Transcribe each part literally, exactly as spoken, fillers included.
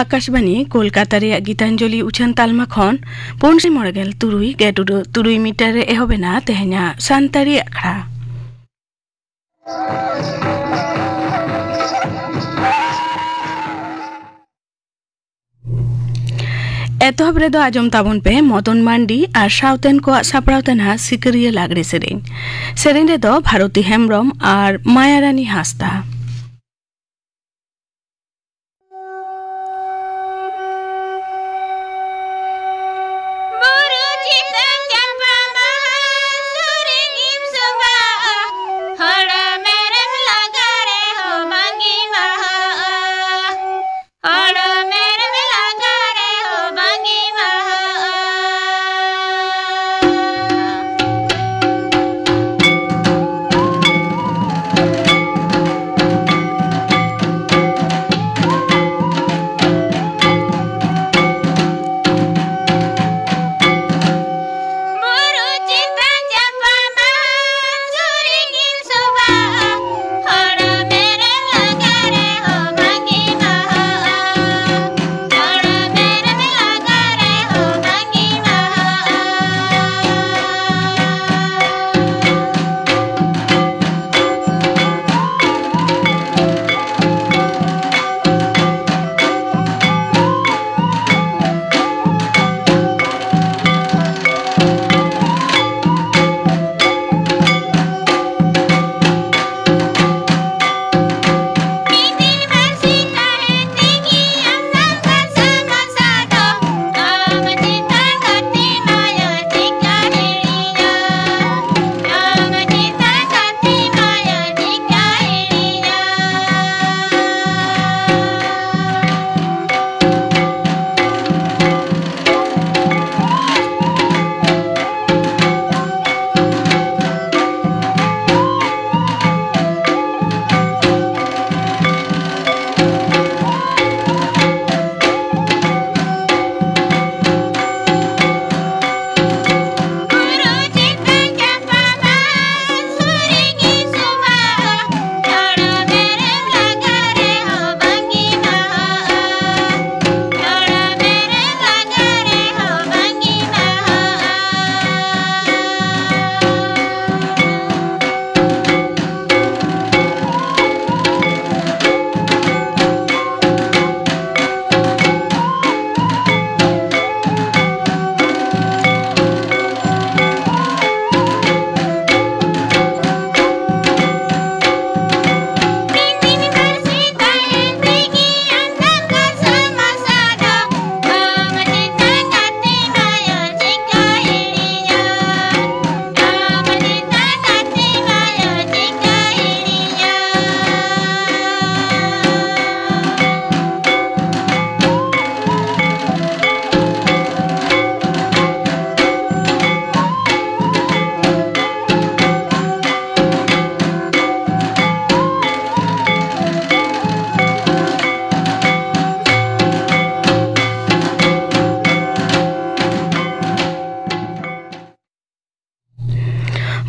ᱟᱠᱟᱥᱵᱟᱱᱤ ᱠᱳᱞᱠᱟᱛᱟ ᱨᱮᱭᱟᱜ ᱜᱤᱛᱟᱧᱡᱚᱞᱤ ᱩᱪᱷᱟᱹᱱ ᱛᱟᱞᱢᱟ ᱠᱷᱚᱱ ᱯᱩᱱ ᱥᱟᱭ ᱢᱚᱬᱮ ᱜᱮᱞ ᱛᱩᱨᱩᱭ ᱜᱮᱞ ᱴᱩᱰᱟᱹᱜ ᱛᱩᱨᱩᱭ ᱢᱤᱴᱟᱨ ᱨᱮ ᱮᱦᱚᱵ ᱮᱱᱟ ᱛᱮᱦᱮᱧᱟᱜ ᱥᱟᱱᱛᱟᱲᱤ ᱟᱠᱷᱲᱟ᱾ ᱮᱛᱚᱦᱚᱵ ᱨᱮᱫᱚ ᱟᱸᱡᱚᱢ ᱛᱟᱵᱚᱱ ᱯᱮ ᱢᱚᱫᱚᱱ ᱢᱟᱱᱰᱤ ᱟᱨ ᱥᱟᱶᱛᱮᱱ ᱠᱚᱣᱟᱜ ᱥᱟᱯᱲᱟᱣ ᱛᱮᱱᱟᱜ ᱥᱤᱠᱟᱹᱨᱤᱭᱟᱹ ᱞᱟᱜᱽᱲᱮ ᱥᱮᱨᱮᱧ᱾ ᱥᱮᱨᱮᱧ ᱨᱮᱫᱚ ᱵᱷᱟᱨᱚᱛᱤ ᱦᱮᱢᱵᱽᱨᱚᱢ ᱟᱨ ᱢᱟᱭᱟᱨᱟᱱᱤ ᱦᱟᱸᱥᱫᱟ᱾ ᱵᱩᱨᱩ ᱪᱮᱛᱟᱱ ᱪᱟᱢᱯᱟ ᱵᱟᱦᱟ, ᱥᱩᱨ ᱨᱮᱜᱮᱢ ᱥᱚᱵᱷᱟᱜᱼᱟ᱾ ᱦᱚᱲ ᱢᱮᱨᱚᱢ ᱞᱟᱜᱟ ᱨᱮᱦᱚᱸ ᱵᱟᱝ ᱜᱮ ᱵᱟᱦᱟᱜᱼᱟ᱾ ᱦᱚᱲ ᱢᱮᱨᱚᱢ ᱞᱟᱜᱟ ᱨᱮᱦᱚᱸ ᱵᱟᱝ ᱜᱮ ᱵᱟᱦᱟᱜᱼᱟ᱾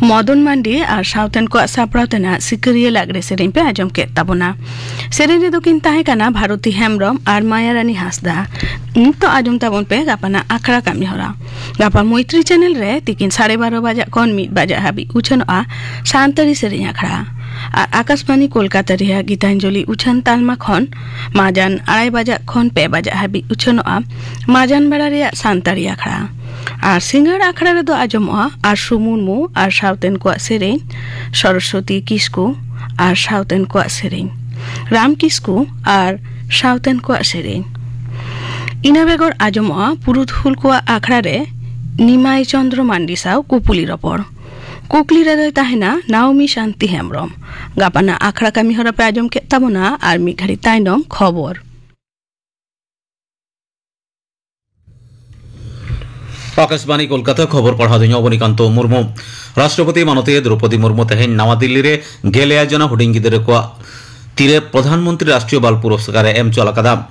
ᱢᱚᱫᱚᱱ ᱢᱟᱱᱰᱤ ᱟᱨ ᱥᱟᱶᱛᱮᱱ ᱠᱚᱣᱟᱜ ᱥᱟᱯᱲᱟᱣ ᱛᱮᱱᱟᱜ ᱥᱤᱠᱟᱹᱨᱤᱭᱟᱹ ᱞᱟᱜᱽᱲᱮ ᱥᱮᱨᱮᱧ ᱯᱮ ᱟᱸᱡᱚᱢ ᱠᱮᱫ ᱛᱟᱵᱚᱱᱟ᱾ ᱥᱮᱨᱮᱧ ᱨᱮᱫᱚ ᱠᱤᱱ ᱛᱟᱦᱮᱸ ᱠᱟᱱᱟ ᱵᱷᱟᱨᱚᱛᱤ ᱦᱮᱢᱵᱽᱨᱚᱢ ᱟᱨ ᱢᱟᱭᱟᱨᱟᱱᱤ ᱦᱟᱸᱥᱫᱟ᱾ ᱱᱤᱛᱚᱜ ᱟᱸᱡᱚᱢ ᱛᱟᱵᱚᱱ ᱯᱮ ᱜᱟᱯᱟᱱᱟᱜ ᱟᱠᱷᱲᱟ ᱠᱟᱹᱢᱤ ᱦᱚᱨᱟ᱾ ᱜᱟᱯᱟ ᱢᱚᱭᱛᱨᱤ ᱪᱮᱱᱮᱞ ᱨᱮ ᱛᱤᱠᱤᱱ ᱥᱟᱲᱮ ᱵᱟᱨᱚ ᱵᱟᱡᱟᱜ ᱠᱷᱚᱱ ᱢᱤᱫ ᱵᱟᱡᱟᱜ ᱦᱟᱹᱵᱤᱡ ᱩᱪᱷᱟᱹᱱᱚᱜᱼᱟ ᱥᱟᱱᱛᱟᱲᱤ ᱥᱮᱨᱮᱧ ᱟᱠᱷᱲᱟ᱾ ᱟᱨ ᱟᱠᱟᱥᱵᱟᱱᱤ ᱠᱳᱞᱠᱟᱛᱟ ᱨᱮᱭᱟᱜ ᱜᱤᱛᱟᱧᱡᱚᱞᱤ ᱩᱪᱷᱟᱹᱱ ᱛᱟᱞᱢᱟ ᱠᱷᱚᱱ ᱢᱟᱡᱟᱱ ᱟᱲᱟᱭ ᱵᱟᱡᱟᱜ ᱠᱷᱚᱱ ᱯᱮ ᱵᱟᱡᱟᱜ ᱦᱟᱹᱵᱤᱡ ᱩᱪᱷᱟᱹᱱᱚᱜᱼᱟ ᱢᱟᱡᱟᱱ ᱵᱮᱲᱟ ᱨᱮᱭᱟᱜ ᱥᱟᱱᱛᱟᱲᱤ ᱟᱠᱷᱲᱟ᱾ ᱟᱨ ᱥᱤᱸᱜᱟᱹᱲ ᱟᱠᱷᱲᱟ ᱨᱮᱫᱚ ᱟᱸᱡᱚᱢᱚᱜᱼᱟ ᱟᱨᱥᱩ ᱢᱩᱨᱢᱩ ᱟᱨ ᱥᱟᱶᱛᱮᱱ ᱠᱚᱣᱟᱜ ᱥᱮᱨᱮᱧ, ᱥᱚᱨᱚᱥᱚᱛᱤ ᱠᱤᱥᱠᱩ ᱟᱨ ᱥᱟᱶᱛᱮᱱ ᱠᱚᱣᱟᱜ ᱥᱮᱨᱮᱧ, ᱨᱟᱢ ᱠᱤᱥᱠᱩ ᱟᱨ ᱥᱟᱶᱛᱮᱱ ᱠᱚᱣᱟᱜ ᱥᱮᱨᱮᱧ᱾ ᱤᱱᱟᱹ ᱵᱮᱜᱚᱨ ᱟᱸᱡᱚᱢᱚᱜᱼᱟ ᱯᱩᱨᱩᱫᱷᱩᱞ ᱠᱚᱣᱟᱜ ᱟᱠᱷᱲᱟ ᱨᱮ ᱱᱤᱢᱟᱭ ᱪᱚᱸᱫᱽᱨᱚ ᱢᱟᱱᱰᱤ ᱥᱟᱶ ᱠᱩᱯᱩᱞᱤ ᱨᱚᱯᱚᱲ᱾ ᱠᱩᱠᱞᱤ ᱨᱮᱫᱚᱭ ᱛᱟᱦᱮᱱᱟ ᱱᱟᱣᱢᱤ ᱥᱟᱱᱛᱤ ᱦᱮᱢᱵᱽᱨᱚᱢ᱾ ᱜᱟᱯᱟᱱᱟᱜ ᱟᱠᱷᱲᱟ ᱠᱟᱹᱢᱤ ᱦᱚᱨᱟ ᱯᱮ ᱟᱸᱡᱚᱢ ᱠᱮᱫ ᱛᱟᱵᱚᱱᱟ᱾ ᱟᱨ ᱢᱤᱫ ᱜᱷᱟᱹᱲᱤ ᱛᱟᱭᱱᱚᱢ ᱠᱷᱚᱵᱚᱨ᱾ ᱟᱠᱟᱥᱵᱟᱱᱤ ᱠᱳᱞᱠᱟᱛᱟ, ᱠᱷᱚᱵᱚᱨ ᱯᱟᱲᱦᱟᱣ ᱫᱚᱧ ᱚᱵᱚᱱᱤᱠᱟᱱᱛᱚ ᱢᱩᱨᱢᱩ᱾ ᱨᱟᱥᱴᱨᱚᱯᱚᱛᱤ ᱢᱟᱱᱚᱛᱤᱭᱟᱹ ᱫᱨᱚᱯᱚᱫᱤ ᱢᱩᱨᱢᱩ ᱛᱮᱦᱮᱧ ᱱᱟᱣᱟ ᱫᱤᱞᱞᱤ ᱨᱮ ᱜᱮᱞ ᱮᱭᱟᱭ ᱡᱚᱱᱟ ᱦᱩᱰᱤᱧ ᱜᱤᱫᱽᱨᱟᱹ ᱠᱚᱣᱟᱜ ᱛᱤᱨᱮ ᱯᱨᱚᱫᱷᱟᱱ ᱢᱚᱱᱛᱨᱤ ᱨᱟᱥᱴᱨᱤᱭᱚ ᱵᱟᱞ ᱯᱩᱨᱚᱥᱠᱟᱨ ᱮ ᱮᱢ ᱪᱚᱞ ᱟᱠᱟᱫᱟ᱾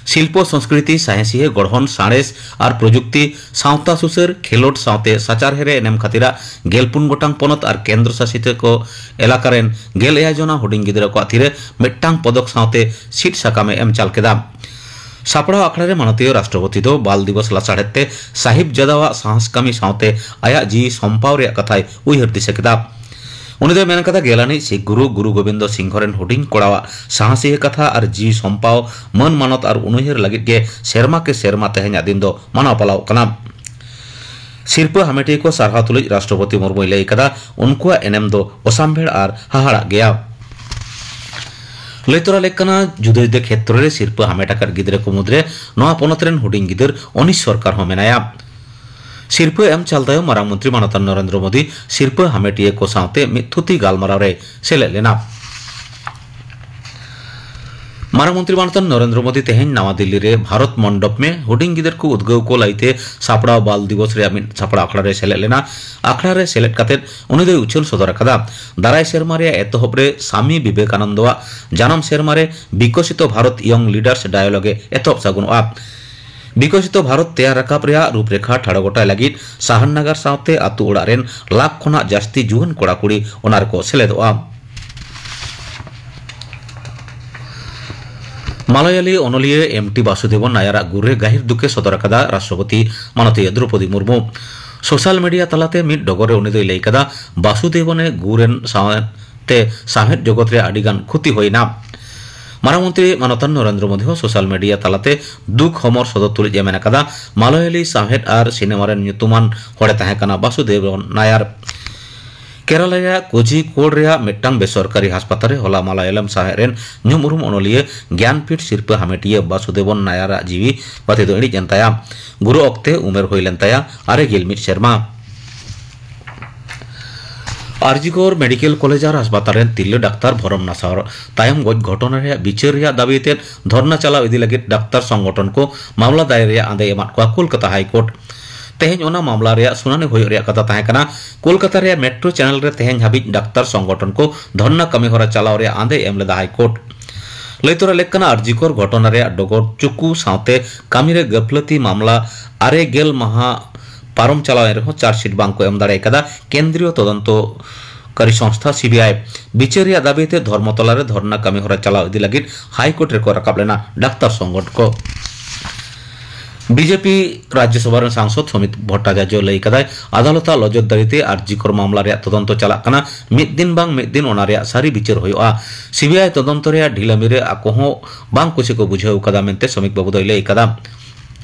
ᱥᱤᱞᱯᱚ, ᱥᱚᱸᱥᱠᱨᱤᱛᱤ, ᱥᱟᱬᱮᱥᱤᱭᱟᱹ ᱜᱚᱲᱦᱚᱱ, ᱥᱟᱬᱮᱥ ᱟᱨ ᱯᱨᱚᱡᱩᱠᱛᱤ, ᱥᱟᱶᱛᱟ ᱥᱩᱥᱟᱹᱨ, ᱠᱷᱮᱞᱳᱰ ᱥᱟᱶᱛᱮ ᱥᱟᱪᱟᱨᱦᱮ ᱨᱮ ᱮᱱᱮᱢ ᱠᱷᱟᱹᱛᱤᱨᱟᱜ ᱜᱮᱞ ᱯᱩᱱ ᱜᱚᱴᱟᱝ ᱯᱚᱱᱚᱛ ᱟᱨ ᱠᱮᱱᱫᱨᱚ ᱥᱟᱥᱤᱛ ᱠᱚ ᱮᱞᱟᱠᱟ ᱨᱮᱱ ᱜᱮᱞ ᱮᱭᱟᱭ ᱡᱚᱱᱟ ᱦᱩᱰᱤᱧ ᱜᱤᱫᱽᱨᱟᱹ ᱠᱚᱣᱟᱜ ᱛᱤᱨᱮ ᱢᱤᱫᱴᱟᱝ ᱯᱚᱫᱚᱠ ᱥᱟᱶᱛᱮ ᱥᱤᱫ ᱥᱟᱠᱟᱢ ᱮ ᱮᱢ ᱪᱟᱞ ᱠᱮᱫᱟ᱾ ᱥᱟᱯᱲᱟᱣ ᱟᱠᱷᱲᱟ ᱨᱮ ᱢᱟᱱᱚᱛᱤᱭᱟᱹ ᱨᱟᱥᱴᱨᱚᱯᱚᱛᱤ ᱫᱚ ᱵᱟᱞ ᱫᱤᱵᱚᱥ ᱞᱟᱥᱟᱲᱦᱮᱫ ᱛᱮ ᱥᱟᱦᱤᱵᱡᱟᱫᱟᱣᱟᱜ ᱥᱟᱦᱟᱥ ᱠᱟᱹᱢᱤ ᱥᱟᱶᱛᱮ ᱟᱭᱟᱜ ᱡᱤᱣᱤ ᱥᱚᱢᱯᱟᱣ ᱨᱮᱭᱟᱜ ᱠᱟᱛᱷᱟᱭ ᱩᱭᱦᱟᱹᱨ ᱫᱤᱥᱟᱹ ᱠᱮᱫᱟ᱾ ᱩᱱᱤ ᱫᱚᱭ ᱢᱮᱱ ᱠᱟᱫᱟ, ᱜᱮᱞᱟᱱᱤᱡ ᱥᱤᱠᱷ ᱜᱩᱨᱩ ᱜᱩᱨᱩ ᱜᱳᱵᱤᱱᱫᱚ ᱥᱤᱝᱦᱚ ᱨᱮᱱ ᱦᱩᱰᱤᱧ ᱠᱚᱲᱟᱣᱟᱜ ᱥᱟᱦᱟᱥᱤᱭᱟᱹ ᱠᱟᱛᱷᱟ ᱟᱨ ᱡᱤᱣᱤ ᱥᱚᱢᱯᱟᱣ, ᱢᱟᱹᱱ ᱢᱟᱱᱚᱛ ᱟᱨ ᱩᱱᱩᱭᱦᱟᱹᱨ ᱞᱟᱹᱜᱤᱫ ᱜᱮ ᱥᱮᱨᱢᱟ ᱠᱮ ᱥᱮᱨᱢᱟ ᱛᱮᱦᱮᱧᱟᱜ ᱫᱤᱱ ᱫᱚ ᱢᱟᱱᱟᱣ ᱯᱟᱞᱟᱣᱚᱜ ᱠᱟᱱᱟ᱾ ᱥᱤᱨᱯᱟᱹ ᱦᱟᱢᱮᱴᱤᱭᱟᱹ ᱠᱚ ᱥᱟᱨᱦᱟᱣ ᱛᱩᱞᱩᱡ ᱨᱟᱥᱴᱨᱚᱯᱚᱛᱤ ᱢᱩᱨᱢᱩᱭ ᱞᱟᱹᱭ ᱠᱟᱫᱟ, ᱩᱱᱠᱩᱣᱟᱜ ᱮᱱᱮᱢ ᱫᱚ ᱚᱥᱟᱢᱵᱷᱮᱲ ᱟᱨ ᱦᱟᱦᱟᱲᱟᱜ ᱜᱮᱭᱟ᱾ ᱞᱟᱹᱭ ᱛᱚᱨᱟ ᱞᱮᱠ ᱠᱟᱱᱟ, ᱡᱩᱫᱟᱹ ᱡᱩᱫᱟᱹ ᱠᱷᱮᱛᱨᱚ ᱨᱮ ᱥᱤᱨᱯᱟᱹ ᱦᱟᱢᱮᱴ ᱟᱠᱟᱫ ᱜᱤᱫᱽᱨᱟᱹ ᱠᱚ ᱢᱩᱫᱽᱨᱮ ᱱᱚᱣᱟ ᱯᱚᱱᱚᱛ ᱨᱮᱱ ᱦᱩᱰᱤᱧ ᱜᱤᱫᱟᱹᱨ ᱚᱱᱤᱥ ᱥᱚᱨᱠᱟᱨ ᱦᱚᱸ ᱢᱮᱱᱟᱭᱟ᱾ ᱥᱤᱨᱯᱟᱹ ᱮᱢ ᱪᱟᱞ ᱛᱟᱭᱚᱢ ᱢᱟᱨᱟᱝ ᱢᱚᱱᱛᱨᱤ ᱢᱟᱱᱚᱛᱟᱱ ᱱᱚᱨᱮᱱᱫᱨᱚ ᱢᱳᱫᱤ ᱥᱤᱨᱯᱟᱹ ᱦᱟᱢᱮᱴᱤᱭᱟᱹ ᱠᱚ ᱥᱟᱶᱛᱮ ᱢᱤᱫ ᱛᱷᱩᱛᱤ ᱜᱟᱞᱢᱟᱨᱟᱣ ᱨᱮᱭ ᱥᱮᱞᱮᱫ ᱞᱮᱱᱟ᱾ ᱢᱟᱨᱟᱝ ᱢᱚᱱᱛᱨᱤ ᱢᱟᱱᱚᱛᱟᱱ ᱱᱚᱨᱮᱱᱫᱨᱚ ᱢᱳᱫᱤ ᱛᱮᱦᱮᱧ ᱱᱟᱣᱟ ᱫᱤᱞᱞᱤ ᱨᱮ ᱵᱷᱟᱨᱚᱛ ᱢᱚᱱᱰᱚᱯ ᱢᱮ ᱦᱩᱰᱤᱧ ᱜᱤᱫᱟᱹᱨ ᱠᱚ ᱩᱫᱽᱜᱟᱹᱣ ᱠᱚ ᱞᱟᱹᱭᱛᱮ ᱥᱟᱯᱲᱟᱣ ᱵᱟᱞ ᱫᱤᱵᱚᱥ ᱨᱮᱭᱟᱜ ᱢᱤᱫ ᱥᱟᱯᱲᱟᱣ ᱟᱠᱷᱲᱟ ᱨᱮ ᱥᱮᱞᱮᱫ ᱞᱮᱱᱟ᱾ ᱟᱠᱷᱲᱟ ᱨᱮ ᱥᱮᱞᱮᱫ ᱠᱟᱛᱮ ᱩᱱᱤ ᱫᱚᱭ ᱩᱪᱷᱟᱹᱱ ᱥᱚᱫᱚᱨ ᱟᱠᱟᱫᱟ, ᱫᱟᱨᱟᱭ ᱥᱮᱨᱢᱟ ᱨᱮᱭᱟᱜ ᱮᱛᱚᱦᱚᱵ ᱨᱮ ᱥᱟᱢᱤ ᱵᱤᱵᱮᱠᱟᱱᱚᱱᱫᱚᱣᱟᱜ ᱡᱟᱱᱟᱢ ᱥᱮᱨᱢᱟ ᱨᱮ ᱵᱤᱠᱚᱥᱤᱛᱚ ᱵᱷᱟᱨᱚᱛ ᱭᱚᱝ ᱞᱤᱰᱟᱨᱥ ᱰᱟᱭᱚᱞᱚᱜᱽ ᱮ ᱮᱛᱚᱦᱚᱵ ᱥᱟᱹᱜᱩᱱᱚᱜᱼᱟ᱾ ᱵᱤᱠᱚᱥᱤᱛᱚ ᱵᱷᱟᱨᱚᱛ ᱛᱮᱭᱟᱨ ᱨᱟᱠᱟᱵ ᱨᱮᱭᱟᱜ ᱨᱩᱯᱨᱮᱠᱷᱟ ᱴᱷᱟᱲᱚ ᱜᱚᱴᱟᱭ ᱞᱟᱹᱜᱤᱫ ᱥᱟᱦᱟᱱ ᱱᱟᱜᱟᱨ ᱥᱟᱶᱛᱮ ᱟᱹᱛᱩ ᱚᱲᱟᱜ ᱨᱮᱱ ᱞᱟᱠᱷ ᱠᱷᱚᱱᱟᱜ ᱡᱟᱹᱥᱛᱤ ᱡᱩᱣᱟᱹᱱ ᱠᱚᱲᱟ ᱠᱩᱲᱤ ᱚᱱᱟ ᱨᱮᱠᱚ ᱥᱮᱞᱮᱫᱚᱜᱼᱟ᱾ ᱢᱟᱞᱟᱭᱟᱞᱤ ᱚᱱᱚᱞᱤᱭᱟᱹ ᱮᱢ ᱴᱤ ᱵᱟᱥᱩᱫᱮᱵᱚᱱ ᱱᱟᱭᱟᱨᱟᱜ ᱜᱩᱨ ᱨᱮ ᱜᱟᱹᱦᱤᱨ ᱫᱩᱠᱮ ᱥᱚᱫᱚᱨ ᱟᱠᱟᱫᱟ ᱨᱟᱥᱴᱨᱚᱯᱚᱛᱤ ᱢᱟᱱᱚᱛᱤᱭᱟᱹ ᱫᱨᱚᱣᱯᱚᱫᱤ ᱢᱩᱨᱢᱩ᱾ ᱥᱳᱥᱟᱞ ᱢᱤᱰᱤᱭᱟ ᱛᱟᱞᱟᱛᱮ ᱢᱤᱫ ᱰᱚᱜᱚᱨ ᱨᱮ ᱩᱱᱤ ᱫᱚᱭ ᱞᱟᱹᱭ ᱠᱟᱫᱟ, ᱵᱟᱥᱩᱫᱮᱵᱚᱱᱮ ᱜᱩᱨ ᱨᱮᱱ ᱥᱟᱶᱛᱮ ᱥᱟᱶᱦᱮᱫ ᱡᱚᱜᱚᱛ ᱨᱮ ᱟᱹᱰᱤ ᱜᱟᱱ ᱠᱷᱩᱛᱤ ᱦᱩᱭ ᱮᱱᱟ᱾ ᱢᱟᱨᱟᱝ ᱢᱚᱱᱛᱨᱤ ᱢᱟᱱᱚᱛᱟᱱ ᱱᱚᱨᱮᱱᱫᱨᱚ ᱢᱳᱫᱤ ᱦᱚᱸ ᱥᱳᱥᱟᱞ ᱢᱤᱰᱤᱭᱟ ᱛᱟᱞᱟᱛᱮ ᱫᱩᱠ ᱦᱚᱢᱚᱨ ᱥᱚᱫᱚᱨ ᱛᱩᱞᱩᱡ ᱮ ᱢᱮᱱ ᱟᱠᱟᱫᱟ, ᱢᱟᱞᱟᱭᱟᱞᱤ ᱥᱟᱶᱦᱮᱫ ᱟᱨ ᱥᱤᱱᱮᱢᱟ ᱨᱮᱱ ᱧᱩᱛᱩᱢᱟᱱ ᱦᱚᱲᱮ ᱛᱟᱦᱮᱸ ᱠᱟᱱᱟ ᱵᱟᱥᱩᱫᱮᱵᱚᱱ ᱱᱟᱭᱟᱨ᱾ ᱠᱮᱨᱟᱞᱟ ᱨᱮᱭᱟᱜ ᱠᱳᱡᱷᱤᱠᱳᱰ ᱨᱮᱭᱟᱜ ᱢᱤᱫᱴᱟᱝ ᱵᱮᱥᱚᱨᱠᱟᱨᱤ ᱦᱟᱥᱯᱟᱛᱟᱞ ᱨᱮ ᱦᱚᱞᱟ ᱢᱟᱞᱟᱭᱟᱞᱟᱢ ᱥᱟᱶᱦᱮᱫ ᱨᱮᱱ ᱧᱩᱢ ᱩᱨᱩᱢ ᱚᱱᱚᱞᱤᱭᱟᱹ ᱜᱮᱭᱟᱱᱯᱤᱴ ᱥᱤᱨᱯᱟᱹ ᱦᱟᱢᱮᱴᱤᱭᱟᱹ ᱵᱟᱥᱩᱫᱮᱵᱚᱱ ᱱᱟᱭᱟᱨᱟᱜ ᱡᱤᱣᱤ ᱵᱟᱹᱛᱤ ᱫᱚ ᱤᱬᱤᱡ ᱮᱱ ᱛᱟᱭᱟ᱾ ᱜᱩᱨᱩ ᱚᱠᱛᱮ ᱩᱢᱮᱨ ᱦᱩᱭ ᱞᱮᱱ ᱛᱟᱭᱟ ᱟᱨᱮ ᱜᱮᱞ ᱢᱤᱫ ᱥᱮᱨᱢᱟ᱾ ᱟᱨᱡᱤᱠᱚᱨ ᱢᱮᱰᱤᱠᱮᱞ ᱠᱚᱞᱮᱡᱽ ᱟᱨ ᱦᱟᱥᱯᱟᱛᱟᱞ ᱨᱮᱱ ᱛᱤᱨᱞᱟᱹ ᱰᱟᱠᱛᱟᱨ ᱵᱷᱚᱨᱚᱢ ᱱᱟᱥᱟᱣ ᱛᱟᱭᱚᱢ ᱜᱚᱡ ᱜᱷᱚᱴᱚᱱᱟ ᱨᱮᱭᱟᱜ ᱵᱤᱪᱟᱹᱨ ᱨᱮᱭᱟᱜ ᱫᱟᱹᱵᱤ ᱛᱮ ᱫᱷᱚᱨᱱᱟ ᱪᱟᱞᱟᱣ ᱤᱫᱤ ᱞᱟᱹᱜᱤᱫ ᱰᱟᱠᱛᱟᱨ ᱥᱚᱝᱜᱚᱴᱷᱚᱱ ᱠᱚ ᱢᱟᱢᱞᱟ ᱫᱟᱭᱮᱨ ᱨᱮᱭᱟᱜ ᱟᱸᱫᱮ ᱮᱢᱟᱫ ᱠᱚᱣᱟ ᱠᱳᱞᱠᱟᱛᱟ ᱦᱟᱭ ᱠᱳᱨᱴ᱾ ᱛᱮᱦᱮᱧ ᱚᱱᱟ ᱢᱟᱢᱞᱟ ᱨᱮᱭᱟᱜ ᱥᱩᱱᱟᱹᱱᱤ ᱦᱩᱭᱩᱜ ᱨᱮᱭᱟᱜ ᱠᱟᱛᱷᱟ ᱛᱟᱦᱮᱸ ᱠᱟᱱᱟ᱾ ᱠᱳᱞᱠᱟᱛᱟ ᱨᱮᱭᱟᱜ ᱢᱮᱴᱨᱳ ᱪᱮᱱᱮᱞ ᱨᱮ ᱛᱮᱦᱮᱧ ᱦᱟᱹᱵᱤᱡ ᱰᱟᱠᱛᱟᱨ ᱥᱚᱝᱜᱚᱴᱷᱚᱱ ᱠᱚ ᱫᱷᱚᱨᱱᱟ ᱠᱟᱹᱢᱤ ᱦᱚᱨᱟ ᱪᱟᱞᱟᱣ ᱨᱮᱭᱟᱜ ᱟᱸᱫᱮ ᱮᱢ ᱞᱮᱫᱟ ᱦᱟᱭ ᱠᱳᱨᱴ᱾ ᱞᱟᱹᱭ ᱛᱚᱨᱟ ᱞᱮᱠ ᱠᱟᱱᱟ, ᱟᱨᱡᱤᱠᱚᱨ ᱜᱷᱚᱴᱚᱱᱟ ᱨᱮᱭᱟᱜ ᱰᱚᱜᱚᱨ ᱪᱩᱠᱩ ᱥᱟᱶᱛᱮ ᱠᱟᱹᱢᱤ ᱨᱮ ᱜᱟᱹᱯᱷᱞᱟᱹᱛᱤ ᱢᱟᱢᱞᱟ ᱟᱨᱮ ᱜᱮᱞ ᱢᱟᱦᱟ ᱯᱟᱨᱚᱢ ᱪᱟᱞᱟᱣ ᱮᱱ ᱨᱮᱦᱚᱸ ᱪᱟᱨᱡᱽᱥᱤᱴ ᱵᱟᱝ ᱠᱚ ᱮᱢ ᱫᱟᱲᱮ ᱟᱠᱟᱫᱟ ᱠᱮᱱᱫᱨᱤᱭᱚ ᱛᱚᱫᱚᱱᱛᱚ ᱠᱟᱨᱤ ᱥᱚᱝᱥᱛᱷᱟ ᱥᱤ ᱵᱤ ᱟᱭ᱾ ᱵᱤᱪᱟᱹᱨ ᱨᱮᱭᱟᱜ ᱫᱟᱹᱵᱤ ᱛᱮ ᱫᱷᱚᱨᱢᱚᱛᱚᱞᱟ ᱨᱮ ᱫᱷᱚᱨᱱᱟ ᱠᱟᱹᱢᱤ ᱦᱚᱨᱟ ᱪᱟᱞᱟᱣ ᱤᱫᱤ ᱞᱟᱹᱜᱤᱫ ᱦᱟᱭ ᱠᱳᱨᱴ ᱨᱮᱠᱚ ᱨᱟᱠᱟᱵ ᱞᱮᱱᱟ ᱰᱟᱠᱛᱟᱨ ᱥᱚᱝᱜᱚᱴᱷᱚᱱ ᱠᱚ᱾ ᱵᱤ ᱡᱮ ᱯᱤ ᱨᱟᱡᱽᱡᱚᱥᱚᱵᱷᱟ ᱨᱮᱱ ᱥᱟᱝᱥᱚᱫ ᱥᱚᱢᱤᱛ ᱵᱷᱚᱴᱴᱟᱪᱟᱨᱡᱚ ᱞᱟᱹᱭ ᱠᱟᱫᱟᱭ, ᱟᱫᱟᱞᱚᱛᱟᱜ ᱞᱚᱡᱚᱫ ᱫᱟᱲᱤᱛᱮ ᱟᱨᱡᱤᱠᱚᱨ ᱢᱟᱢᱞᱟ ᱨᱮᱭᱟᱜ ᱛᱚᱫᱚᱱᱛᱚ ᱪᱟᱞᱟᱜ ᱠᱟᱱᱟ, ᱢᱤᱫ ᱫᱤᱱ ᱵᱟᱝ ᱢᱤᱫ ᱫᱤᱱ ᱚᱱᱟ ᱨᱮᱭᱟᱜ ᱥᱟᱹᱨᱤ ᱵᱤᱪᱟᱹᱨ ᱦᱩᱭᱩᱜᱼᱟ᱾ ᱥᱤ ᱵᱤ ᱟᱭ ᱛᱚᱫᱚᱱᱛᱚ ᱨᱮᱭᱟᱜ ᱰᱷᱤᱞᱟᱹᱢᱤ ᱨᱮ ᱟᱠᱚ ᱦᱚᱸ ᱵᱟᱝ ᱠᱩᱥᱤ ᱠᱚ ᱵᱩᱡᱷᱟᱹᱣ ᱠᱟᱫᱟ ᱢᱮᱱᱛᱮ ᱥᱚᱢᱤᱠ ᱵᱟᱹᱵᱩ ᱫᱚᱭ ᱞᱟᱹᱭ ᱠᱟᱫᱟ᱾